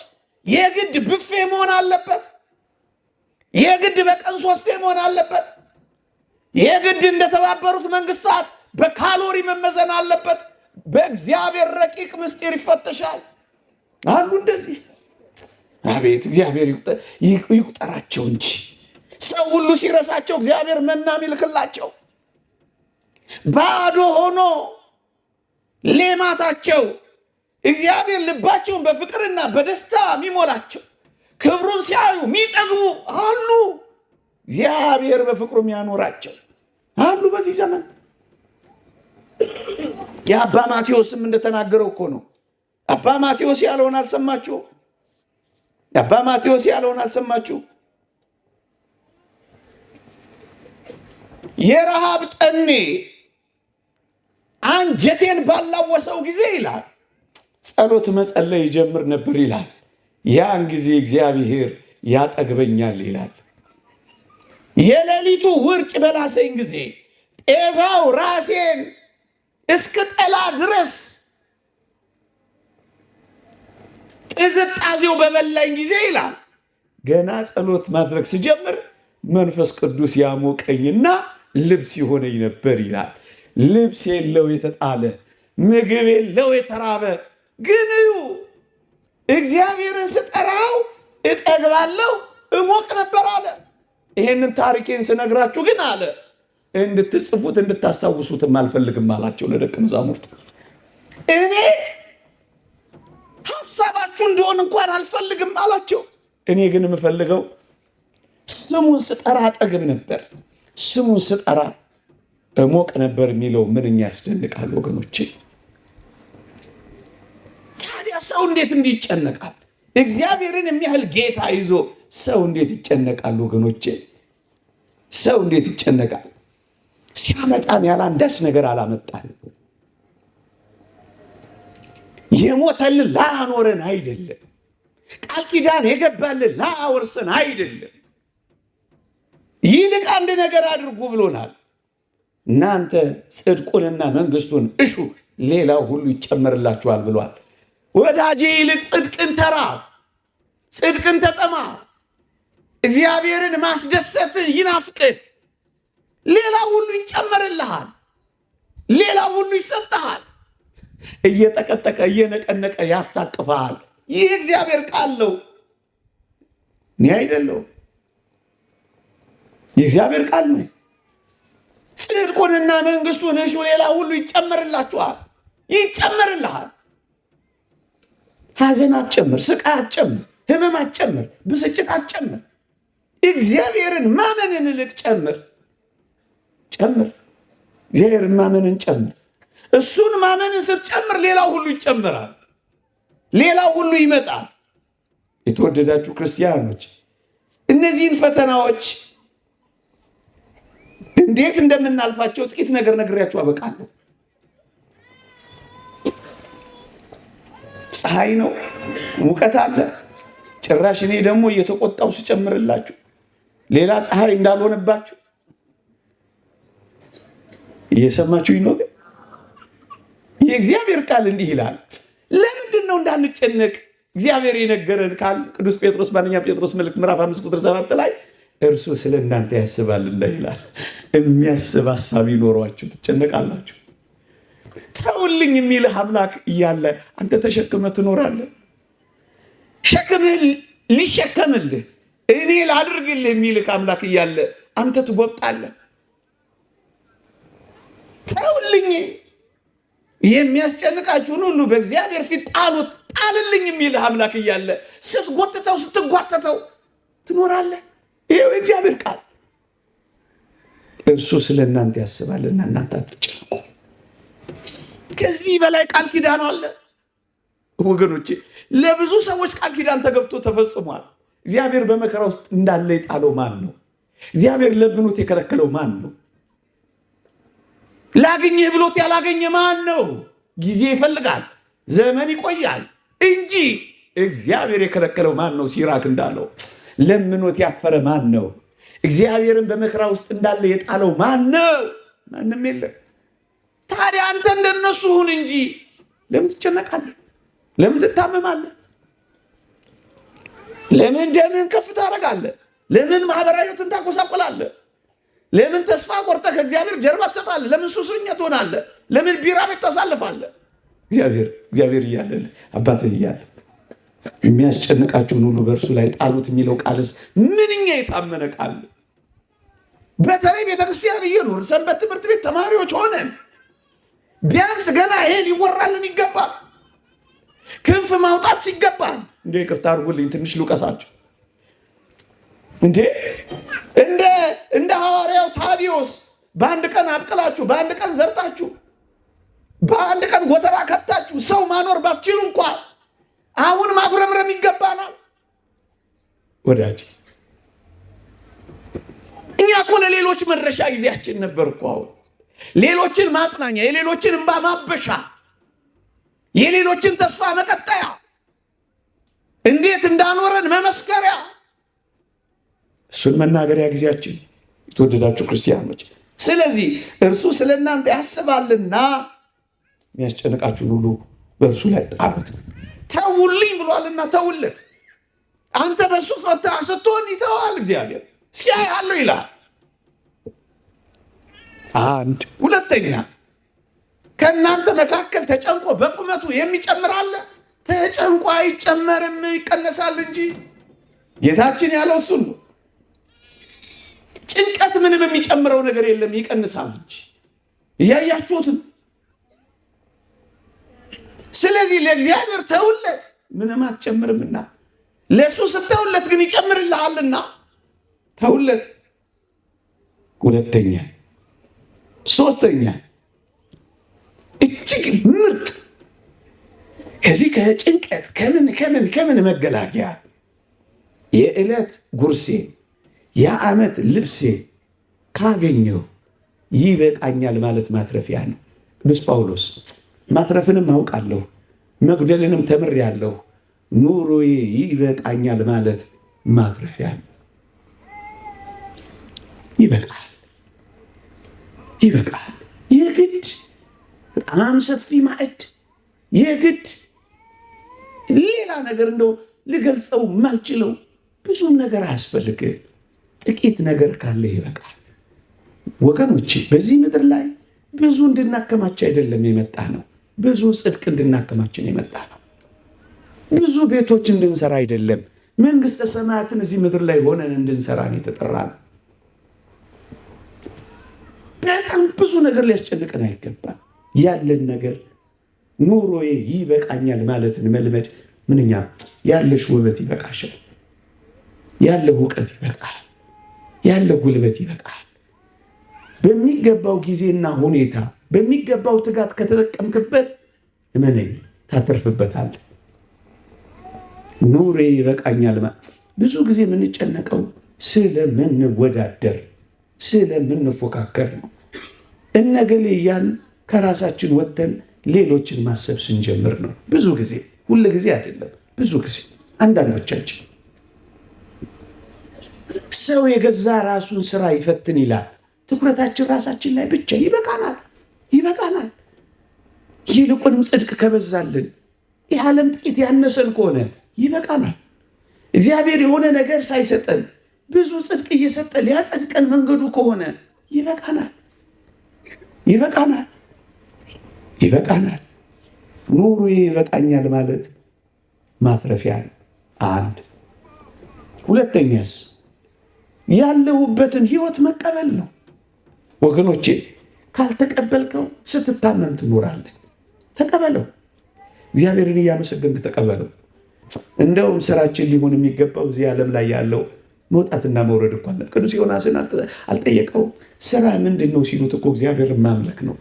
የግድ ብፌ መሆን አለበት። የግድ በቀን 3ቴ መሆን አለበት። የግድ እንደተባበሩት መንግስታት በካሎሪ መመዘን አለበት። በእግዚአብሔር ረቂቅ ምስጢር ይፈተሻል አሉ እንደዚህ። አቤት እግዚአብሔር ይቁጠራቸው እንጂ ሰው ሁሉ ሲረሳቸው እግዚአብሔር መና ሚልክላቸው ባዶ ሆኖ ሌማታቸው እግዚአብሔር ልባቸውን በፍቅርና በደስታ የሚሞላቸው ክብሩን ሲያዩ የሚጠግቡ አሉ። እግዚአብሔር በፍቅሩ የሚያኖራቸው አሉ። በዚህ ዘመን የአባ ማቴዎስም እንደተናገረው እኮ ነው። አባ ማቴዎስ ያለውን አልሰማችሁ? አባ ማቴዎስ ያለውን አልሰማችሁ? የረሃብ ጠኔ አንጀቴን ባላወሰው ጊዜ ይላል ጸሎት መጸለይ ይጀምር ነበር ይላል። ያን ጊዜ እግዚአብሔር ያጠግበኛል ይላል። የሌሊቱ ውርጭ በላሰኝ ጊዜ ጤዛው ራሴን እስክጠላ ድረስ ጥዝጣዜው በበላኝ ጊዜ ይላል ገና ጸሎት ማድረግ ስጀምር መንፈስ ቅዱስ ያሞቀኝና ልብስ ይሆነኝ ነበር ይላል። ልብስ የለው የተጣለ፣ ምግብ የለው የተራበ፣ ግን እዩ እግዚአብሔርን ስጠራው እጠግባለሁ እሞቅ ነበር አለ። ይሄንን ታሪኬን ስነግራችሁ ግን አለ እንድትጽፉት እንድታስታውሱትም አልፈልግም አላቸው ለደቀ መዛሙርቱ። እኔ ሀሳባችሁ እንደሆን እንኳን አልፈልግም አላቸው። እኔ ግን የምፈልገው ስሙን ስጠራ አጠግብ ነበር፣ ስሙን ስጠራ እሞቅ ነበር የሚለው ምንኛ ያስደንቃል ወገኖቼ። ታዲያ ሰው እንዴት እንዲህ ይጨነቃል? እግዚአብሔርን የሚያህል ጌታ ይዞ ሰው እንዴት ይጨነቃል ወገኖቼ? ሰው እንዴት ይጨነቃል? ሲያመጣን ያለ አንዳች ነገር አላመጣን። የሞተልን ላያኖረን አይደለም። ቃል ኪዳን የገባልን ላያወርሰን አይደለም። ይልቅ አንድ ነገር አድርጉ ብሎናል። እናንተ ጽድቁንና መንግስቱን እሹ፣ ሌላው ሁሉ ይጨመርላችኋል ብሏል። ወዳጄ ይልቅ ጽድቅን ተራብ፣ ጽድቅን ተጠማ፣ እግዚአብሔርን ማስደሰትን ይናፍቅህ። ሌላው ሁሉ ይጨመርልሃል፣ ሌላው ሁሉ ይሰጥሃል። እየጠቀጠቀ እየነቀነቀ ያስታቅፈሃል። ይህ እግዚአብሔር ቃል ነው፣ እኔ አይደለሁም። የእግዚአብሔር ቃል ነው። ጽድቁንና መንግስቱን እሹ፣ ሌላ ሁሉ ይጨመርላችኋል፣ ይጨመርልሃል። ሐዘን አትጨምር፣ ስቃይ አትጨምር፣ ህመም አትጨምር፣ ብስጭት አትጨምር። እግዚአብሔርን ማመንን ልቅ ጨምር፣ ጨምር። እግዚአብሔርን ማመንን ጨምር። እሱን ማመንን ስትጨምር ሌላው ሁሉ ይጨምራል፣ ሌላው ሁሉ ይመጣል። የተወደዳችሁ ክርስቲያኖች እነዚህን ፈተናዎች እንዴት እንደምናልፋቸው ጥቂት ነገር ነግሬያችሁ አበቃለሁ። ፀሐይ ነው፣ ሙቀት አለ። ጭራሽ እኔ ደግሞ እየተቆጣው ስጨምርላችሁ ሌላ ፀሐይ እንዳልሆነባችሁ እየሰማችሁ ነው። ግን የእግዚአብሔር ቃል እንዲህ ይላል። ለምንድን ነው እንዳንጨነቅ እግዚአብሔር የነገረን ቃል? ቅዱስ ጴጥሮስ በአንደኛ ጴጥሮስ መልእክት ምዕራፍ 5 ቁጥር 7 ላይ እርሱ ስለ እናንተ ያስባልና ይላል። የሚያስብ ሀሳብ ይኖሯችሁ ትጨነቃላችሁ። ተውልኝ የሚልህ አምላክ እያለ አንተ ተሸክመህ ትኖራለህ። ሸክምህን ሊሸከምልህ እኔ ላድርግልህ የሚልህ አምላክ እያለ አንተ ትጎብጣለህ። ተውልኝ፣ የሚያስጨንቃችሁን ሁሉ በእግዚአብሔር ፊት ጣሉት፣ ጣልልኝ የሚልህ አምላክ እያለ ስትጎትተው ስትጓተተው ትኖራለህ። ይኸው የእግዚአብሔር ቃል እርሱ ስለ እናንተ ያስባልና እናንተ አትጨነቁ። ከዚህ በላይ ቃል ኪዳን አለ ወገኖቼ? ለብዙ ሰዎች ቃል ኪዳን ተገብቶ ተፈጽሟል። እግዚአብሔር በመከራ ውስጥ እንዳለ የጣለው ማን ነው? እግዚአብሔር ለምኖት የከለከለው ማን ነው? ላግኝህ ብሎት ያላገኘ ማን ነው? ጊዜ ይፈልጋል፣ ዘመን ይቆያል እንጂ እግዚአብሔር የከለከለው ማን ነው? ሲራክ እንዳለው ለምኖት ያፈረ ማን ነው? እግዚአብሔርን በመከራ ውስጥ እንዳለ የጣለው ማን ነው? ማንም የለም። ታዲያ አንተ እንደነሱ ሁን እንጂ ለምን ትጨነቃለህ? ለምን ትታመማለህ? ለምን ደምህን ከፍ ታደርጋለህ? ለምን ማህበራዊ ሕይወትን ታጎሳቁላለህ? ለምን ተስፋ ቆርጠህ ከእግዚአብሔር ጀርባ ትሰጣለህ? ለምን ሱሰኛ ትሆናለህ? ለምን ቢራ ቤት ታሳልፋለህ? እግዚአብሔር እግዚአብሔር እያለልህ አባትህ እያለ የሚያስጨንቃችሁን ሁሉ በእርሱ ላይ ጣሉት የሚለው ቃልስ ምንኛ የታመነ ቃል! በተለይ ቤተክርስቲያን እየኖር ሰንበት ትምህርት ቤት ተማሪዎች ሆነን ቢያንስ ገና ይሄ ሊወራልን ይገባል። ክንፍ ማውጣት ሲገባል፣ እንዴ ይቅርታ አድርጉልኝ ትንሽ ልውቀሳችሁ። እንዴ እንደ ሐዋርያው ታዲዮስ በአንድ ቀን አብቅላችሁ፣ በአንድ ቀን ዘርታችሁ፣ በአንድ ቀን ጎተራ ከታችሁ ሰው ማኖር ባትችሉ እንኳን አሁን ማጉረምረም ይገባናል። ወዳጅ እኛ እኮ ለሌሎች መድረሻ ጊዜያችን ነበር እኮ። አሁን ሌሎችን ማጽናኛ፣ የሌሎችን እንባ ማበሻ፣ የሌሎችን ተስፋ መቀጠያ፣ እንዴት እንዳኖረን መመስከሪያ፣ እሱን መናገሪያ ጊዜያችን የተወደዳችሁ ክርስቲያኖች። ስለዚህ እርሱ ስለ እናንተ ያስባልና የሚያስጨንቃችሁን ሁሉ በእርሱ ላይ ጣሉት። ተውልኝ ብሏልና ተውለት። አንተ በእሱ ፈታ ስትሆን ይተዋል እግዚአብሔር። እስኪ አያለሁ ይላል። አንድ ሁለተኛ፣ ከእናንተ መካከል ተጨንቆ በቁመቱ የሚጨምር አለ? ተጨንቆ አይጨመርም ይቀነሳል እንጂ። ጌታችን ያለው እሱን ነው። ጭንቀት ምንም የሚጨምረው ነገር የለም፣ ይቀንሳል እንጂ። እያያችሁትም። ስለዚህ ለእግዚአብሔር ተውለት፣ ምንም አትጨምርምና፣ ለእሱ ስተውለት ግን ይጨምርልሃልና ተውለት። ሁለተኛ፣ ሶስተኛ፣ እጅግ ምርጥ ከዚህ ከጭንቀት ከምን ከምን ከምን መገላገያ የዕለት ጉርሴ የዓመት ልብሴ ካገኘው ይበቃኛል ማለት ማትረፊያ ነው። ቅዱስ ጳውሎስ ማትረፍንም አውቃለሁ መጉደልንም ተምሬአለሁ፣ ኑሮዬ ይበቃኛል ማለት ማትረፊያ ነው። ይበቃል፣ ይበቃል። የግድ በጣም ሰፊ ማዕድ፣ የግድ ሌላ ነገር እንደው ልገልጸው ማልችለው ብዙም ነገር አያስፈልግም። ጥቂት ነገር ካለ ይበቃል። ወገኖቼ በዚህ ምድር ላይ ብዙ እንድናከማች አይደለም የመጣ ነው። ብዙ ጽድቅ እንድናከማችን የመጣ ነው። ብዙ ቤቶች እንድንሰራ አይደለም። መንግስተ ሰማያትን እዚህ ምድር ላይ ሆነን እንድንሰራ ነው የተጠራ ነው። በጣም ብዙ ነገር ሊያስጨንቀን አይገባም። ያለን ነገር ኑሮዬ ይበቃኛል ማለትን መልመድ ምንኛ ያለሽ ውበት ይበቃሻል፣ ያለ እውቀት ይበቃል፣ ያለ ጉልበት ይበቃል። በሚገባው ጊዜና ሁኔታ በሚገባው ትጋት ከተጠቀምክበት እመነኝ ታተርፍበታለህ። ኑሬ ይበቃኛል። ብዙ ጊዜ የምንጨነቀው ስለምንወዳደር ስለምንፎካከር ነው። እነገሌ እያልን ከራሳችን ወጥተን ሌሎችን ማሰብ ስንጀምር ነው። ብዙ ጊዜ፣ ሁል ጊዜ አይደለም፣ ብዙ ጊዜ አንዳንዶቻችን ሰው የገዛ ራሱን ስራ ይፈትን ይላል። ትኩረታችን ራሳችን ላይ ብቻ ይበቃናል፣ ይበቃናል። ይልቁንም ጽድቅ ከበዛልን ይህ ዓለም ጥቂት ያነሰን ከሆነ ይበቃናል። እግዚአብሔር የሆነ ነገር ሳይሰጠን ብዙ ጽድቅ እየሰጠ ሊያጸድቀን መንገዱ ከሆነ ይበቃናል፣ ይበቃናል፣ ይበቃናል። ኑሮ ይበቃኛል ማለት ማትረፊያ ነው። አንድ ሁለተኛስ ያለሁበትን ህይወት መቀበል ነው ወገኖቼ። ካልተቀበልከው ስትታመም ትኖራለህ። ተቀበለው፣ እግዚአብሔርን እያመሰገንክ ተቀበለው። እንደውም ስራችን ሊሆን የሚገባው እዚህ ዓለም ላይ ያለው መውጣትና መውረድ እኮ አለ። ቅዱስ ዮናስን አልጠየቀው ስራ ምንድን ነው ሲሉት እኮ እግዚአብሔርን ማምለክ ነው።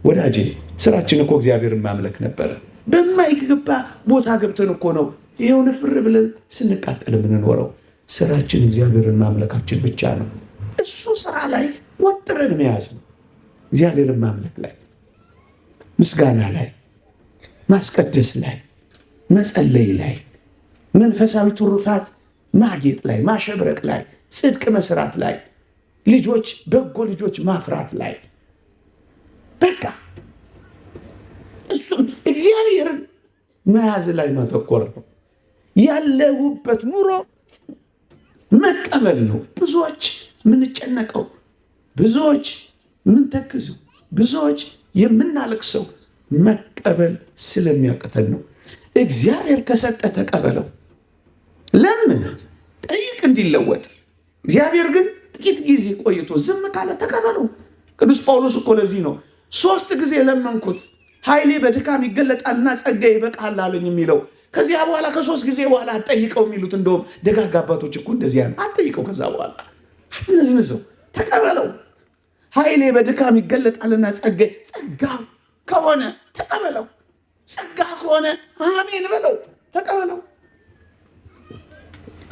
ወዳጄ ስራችን እኮ እግዚአብሔርን ማምለክ ነበረ። በማይገባ ቦታ ገብተን እኮ ነው ይኸው ንፍር ብለን ስንቃጠል የምንኖረው። ስራችን እግዚአብሔርን ማምለካችን ብቻ ነው። እሱ ስራ ላይ ወጥረን መያዝ ነው። እግዚአብሔርን ማምለክ ላይ፣ ምስጋና ላይ፣ ማስቀደስ ላይ፣ መጸለይ ላይ፣ መንፈሳዊ ትሩፋት ማጌጥ ላይ፣ ማሸብረቅ ላይ፣ ጽድቅ መስራት ላይ፣ ልጆች በጎ ልጆች ማፍራት ላይ በቃ እሱም እግዚአብሔርን መያዝ ላይ ማተኮር ነው። ያለሁበት ኑሮ መቀበል ነው። ብዙዎች የምንጨነቀው፣ ብዙዎች የምንተክዘው፣ ብዙዎች የምናለቅሰው መቀበል ስለሚያቅተን ነው። እግዚአብሔር ከሰጠ ተቀበለው። ለምን ጠይቅ እንዲለወጥ። እግዚአብሔር ግን ጥቂት ጊዜ ቆይቶ ዝም ካለ ተቀበለው። ቅዱስ ጳውሎስ እኮ ለዚህ ነው 3 ጊዜ ለመንኩት ኃይሌ በድካም ይገለጣልና ጸጋ ይበቃል አለኝ የሚለው። ከዚያ በኋላ ከ3 ጊዜ በኋላ አትጠይቀው የሚሉት እንደውም ደጋግ አባቶች እኮ እንደዚያ ነው። አትጠይቀው፣ ከዛ በኋላ አትነዝንዘው፣ ተቀበለው። ኃይሌ በድካም ይገለጣልና ጸጋ ጸጋ ከሆነ ተቀበለው። ጸጋ ከሆነ አሜን በለው፣ ተቀበለው።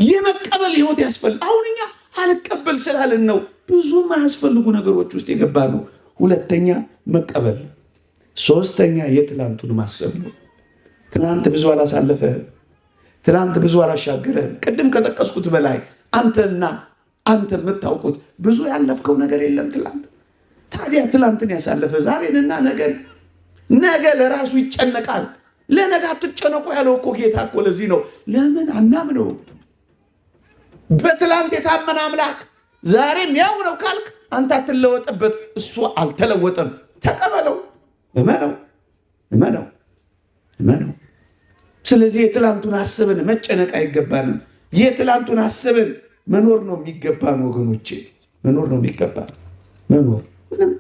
የመቀበል ህይወት ያስፈልግ። አሁን እኛ አልቀበል ስላልን ነው ብዙ የማያስፈልጉ ነገሮች ውስጥ የገባ ነው። ሁለተኛ መቀበል፣ ሶስተኛ የትላንቱን ማሰብ ነው። ትላንት ብዙ አላሳለፈህም። ትላንት ብዙ አላሻገረህም። ቅድም ከጠቀስኩት በላይ አንተና አንተ የምታውቁት ብዙ ያለፍከው ነገር የለም ትላንት። ታዲያ ትላንትን ያሳለፈ ዛሬንና ነገን፣ ነገ ለራሱ ይጨነቃል። ለነገ አትጨነቁ ያለው እኮ ጌታ እኮ ለዚህ ነው። ለምን አናምነው? በትላንት የታመነ አምላክ ዛሬም ያው ነው ካልክ አንተ አትለወጥበት፣ እሱ አልተለወጠም። ተቀበለው፣ እመነው፣ እመነው፣ እመነው። ስለዚህ የትላንቱን አስብን መጨነቅ አይገባንም። የትላንቱን አስብን መኖር ነው የሚገባን ወገኖቼ፣ መኖር ነው የሚገባን መኖር። ምንም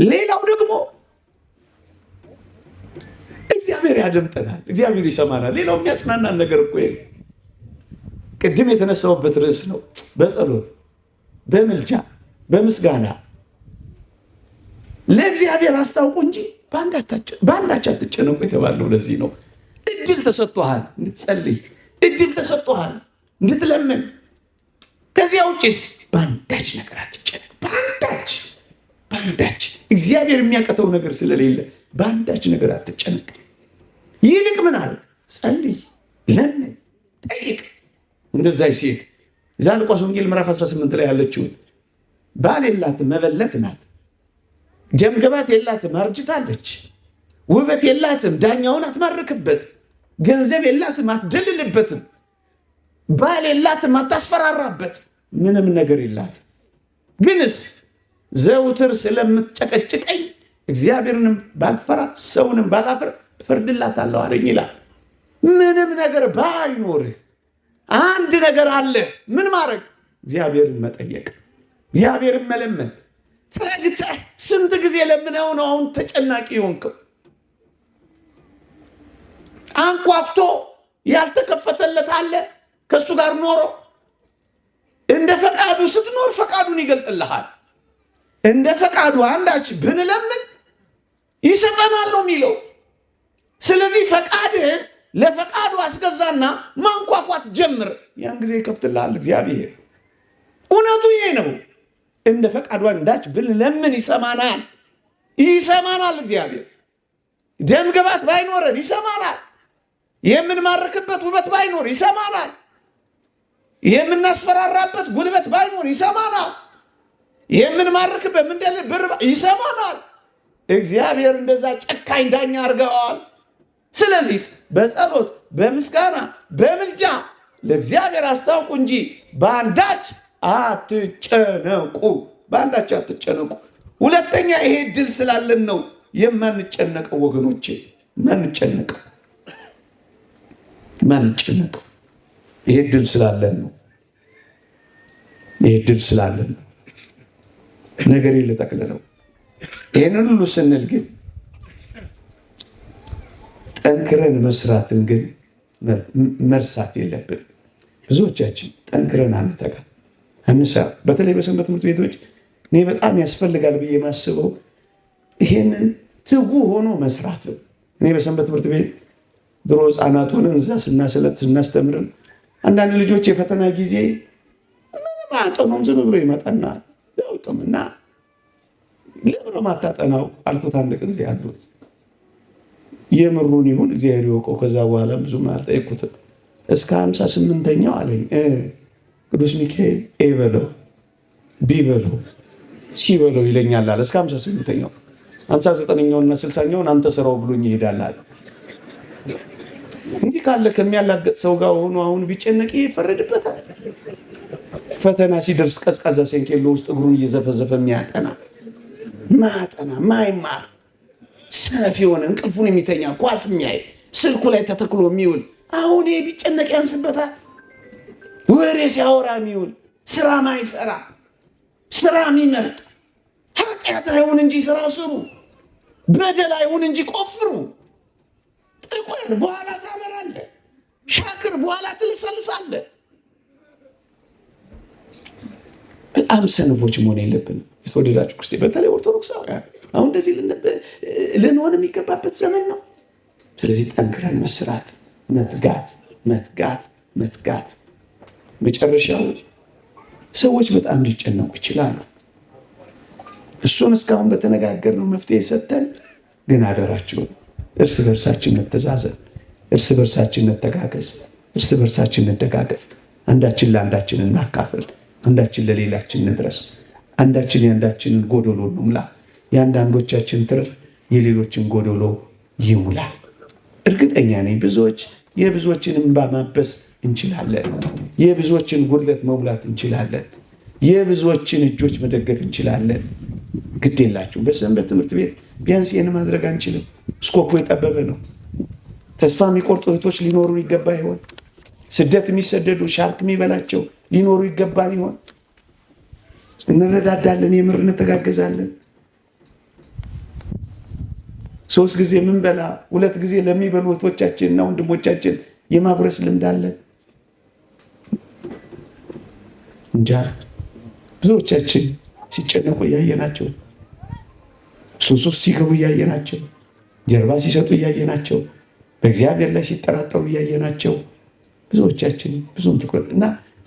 ሌላው ደግሞ እግዚአብሔር ያደምጠናል፣ እግዚአብሔር ይሰማናል። ሌላው የሚያጽናናን ነገር እኮ ቅድም የተነሳውበት ርዕስ ነው። በጸሎት በምልጃ በምስጋና ለእግዚአብሔር አስታውቁ እንጂ በአንዳች አትጨነቁ የተባለው ለዚህ ነው። እድል ተሰጥቶሃል እንድትጸልይ፣ እድል ተሰጥቶሃል እንድትለምን። ከዚያ ውጭስ በአንዳች ነገር አትጨነቅ። በአንዳች በአንዳች እግዚአብሔር የሚያቀተው ነገር ስለሌለ በአንዳች ነገር አትጨነቅ። ይልቅ ምን አለ? ጸልይ፣ ለምን፣ ጠይቅ። እንደዛች ሴት እዛ ሉቃስ ወንጌል ምዕራፍ 18 ላይ ያለችውን ባል የላትም፣ መበለት ናት። ደምግባት የላትም፣ አርጅታለች። ውበት የላትም፣ ዳኛውን አትማርክበት። ገንዘብ የላትም፣ አትደልልበትም። ባል የላትም፣ አታስፈራራበት። ምንም ነገር የላትም። ግንስ ዘውትር ስለምትጨቀጭቀኝ እግዚአብሔርንም ባልፈራ ሰውንም ባላፍር እፈርድላታለሁ አለኝ ይላል። ምንም ነገር ባይኖርህ አንድ ነገር አለ። ምን ማድረግ? እግዚአብሔርን መጠየቅ፣ እግዚአብሔርን መለመን። ተግተህ ስንት ጊዜ ለምነው ነው አሁን ተጨናቂ የሆንከው? አንኳኩቶ ያልተከፈተለት አለ። ከእሱ ጋር ኖሮ እንደ ፈቃዱ ስትኖር ፈቃዱን ይገልጥልሃል። እንደ ፈቃዱ አንዳች ብንለምን ይሰጠናል ነው የሚለው። ስለዚህ ፈቃድህን ለፈቃዱ አስገዛና ማንኳኳት ጀምር። ያን ጊዜ ይከፍትልሃል እግዚአብሔር። እውነቱ ይሄ ነው። እንደ ፈቃዱ አንዳች ብንለምን ይሰማናል፣ ይሰማናል እግዚአብሔር። ደም ግባት ባይኖረን ይሰማናል። የምንማርክበት ውበት ባይኖር ይሰማናል። የምናስፈራራበት ጉልበት ባይኖር ይሰማናል። የምንማርክበት ምንደል ብር ይሰማናል። እግዚአብሔር እንደዛ ጨካኝ ዳኛ አድርገዋል። ስለዚህ በጸሎት በምስጋና በምልጃ ለእግዚአብሔር አስታውቁ እንጂ በአንዳች አትጨነቁ። በአንዳች አትጨነቁ። ሁለተኛ ይሄ ድል ስላለን ነው የማንጨነቀው ወገኖቼ፣ ማንጨነቀው ማንጨነቀው ይሄ ድል ስላለን ነው። ይሄ ድል ስላለን ነው። ነገር ልጠቅልለው። ይህንን ሁሉ ስንል ግን ጠንክረን መስራትን ግን መርሳት የለብን። ብዙዎቻችን ጠንክረን አንተጋ አንሰራ። በተለይ በሰንበት ትምህርት ቤቶች እኔ በጣም ያስፈልጋል ብዬ የማስበው ይሄንን ትጉ ሆኖ መስራት። እኔ በሰንበት ትምህርት ቤት ድሮ ሕፃናት ሆነን እዛ ስናሰለጥ ስናስተምርም አንዳንድ ልጆች የፈተና ጊዜ ምንም አያጠኑም። ዝም ብሎ ይመጣና ያውቅምና ለምን ማታጠናው አልኩት። አንድ ጊዜ ያሉት የምሩን ይሁን እግዚአብሔር ይወቀው። ከዛ በኋላ ብዙም አልጠየኩትም። እስከ 58ኛው አለኝ ቅዱስ ሚካኤል A በለው B በለው C በለው ይለኛል አለ። እስከ 58ኛው 59ኛውና 60ኛውን አንተ ስራው ብሎኝ ይሄዳል አለ። እንዲህ ካለ ከሚያላገጥ ሰው ጋር ሆኖ አሁን ቢጨነቅ ይፈረድበታል። ፈተና ሲደርስ ቀዝቃዛ ሰንኬሎ ውስጥ እግሩን እየዘፈዘፈ የሚያጠና ማጠና ማይማር ሰነፍ የሆነ እንቅልፉን የሚተኛ ኳስ የሚያይ ስልኩ ላይ ተተክሎ የሚውል አሁን ይሄ ቢጨነቅ ያንስበታል። ወሬ ሲያወራ የሚውል ስራ ማይሰራ ስራ የሚመርጥ ኃጢአት አይሁን እንጂ ስራ ስሩ፣ በደል አይሁን እንጂ ቆፍሩ። ጥቁር በኋላ ታበራለህ፣ ሻክር በኋላ ትልሰልሳለህ። በጣም ሰነፎች መሆን የለብንም። የተወደዳችሁ ክርስቲያን፣ በተለይ ኦርቶዶክሳውያን አሁን እንደዚህ ልንሆን የሚገባበት ዘመን ነው። ስለዚህ ጠንክረን መስራት፣ መትጋት፣ መትጋት፣ መትጋት። መጨረሻው ሰዎች በጣም ሊጨነቁ ይችላሉ። እሱን እስካሁን በተነጋገርነው መፍትሄ ሰጥተን ግን አደራችሁን እርስ በርሳችን እንተዛዘን፣ እርስ በርሳችን እንተጋገዝ፣ እርስ በርሳችን እንደጋገፍ፣ አንዳችን ለአንዳችን እናካፍል፣ አንዳችን ለሌላችን እንድረስ፣ አንዳችን የአንዳችንን ጎዶሎ እንሙላ። የአንዳንዶቻችን ትርፍ የሌሎችን ጎዶሎ ይሙላ። እርግጠኛ ነኝ ብዙዎች የብዙዎችን እንባ ማበስ እንችላለን። የብዙዎችን ጉድለት መሙላት እንችላለን። የብዙዎችን እጆች መደገፍ እንችላለን። ግድ የላችሁ በሰንበት ትምህርት ቤት ቢያንስ ይህን ማድረግ አንችልም። ስኮፑ የጠበበ ነው። ተስፋ የሚቆርጡ እህቶች ሊኖሩ ይገባ ይሆን? ስደት የሚሰደዱ ሻርክ የሚበላቸው ሊኖሩ ይገባ ይሆን? እንረዳዳለን፣ የምር እንተጋገዛለን። 3 ጊዜ የምንበላ 2 ጊዜ ለሚበሉ እህቶቻችን እና ወንድሞቻችን የማጉረስ ልምድ አለን። እንጃ ብዙዎቻችን ሲጨነቁ እያየናቸው፣ ሱስ ሲገቡ እያየናቸው፣ ጀርባ ሲሰጡ እያየናቸው፣ በእግዚአብሔር ላይ ሲጠራጠሩ እያየናቸው ብዙዎቻችን ብዙም ትኩረት እና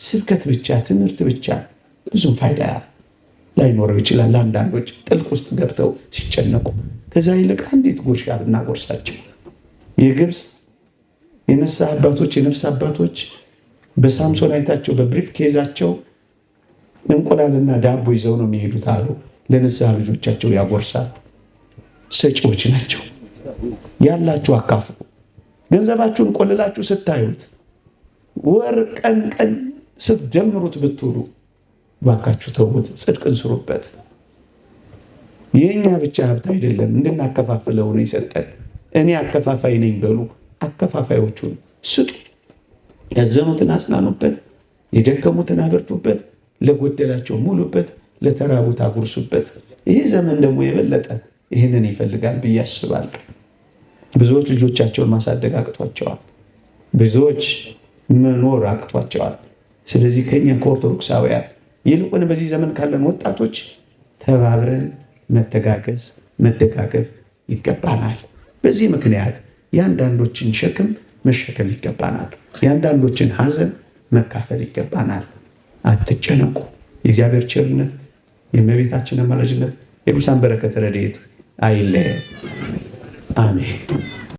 ስብከት ብቻ ትምህርት ብቻ ብዙም ፋይዳ ላይኖረው ይችላል። ለአንዳንዶች ጥልቅ ውስጥ ገብተው ሲጨነቁ ከዛ ይልቅ አንዲት ጉርሻ ብናጎርሳቸው። የግብፅ የነፍስ አባቶች የነፍስ አባቶች በሳምሶናይታቸው በ briefcase ኣቸው እንቁላልና ዳቦ ይዘው ነው የሚሄዱት አሉ። ለንስሐ ልጆቻቸው ያጎርሳሉ። ሰጪዎች ናቸው። ያላችሁ አካፍሉ። ገንዘባችሁን ቆልላችሁ ስታዩት ወር ቀን ቀን ስትጀምሩት ብትውሉ ባካችሁ ተውት፣ ጽድቅን ስሩበት። የኛ ብቻ ሀብት አይደለም እንድናከፋፍለው ነው የሰጠን። እኔ አከፋፋይ ነኝ በሉ። አከፋፋዮቹን ስጡ። ያዘኑትን አጽናኑበት፣ የደከሙትን አበርቱበት፣ ለጎደላቸው ሙሉበት፣ ለተራቡት አጉርሱበት። ይህ ዘመን ደግሞ የበለጠ ይህንን ይፈልጋል ብዬ አስባለሁ። ብዙዎች ልጆቻቸውን ማሳደግ አቅቷቸዋል። ብዙዎች መኖር አቅቷቸዋል። ስለዚህ ከኛ ከኦርቶዶክሳውያን ይልቁን በዚህ ዘመን ካለን ወጣቶች ተባብረን መተጋገዝ መደጋገፍ ይገባናል። በዚህ ምክንያት የአንዳንዶችን ሸክም መሸከም ይገባናል። የአንዳንዶችን ሐዘን መካፈል ይገባናል። አትጨነቁ። የእግዚአብሔር ቸርነት፣ የእመቤታችን አማላጅነት፣ የቅዱሳን በረከት ረድኤት አይለየን። አሜን።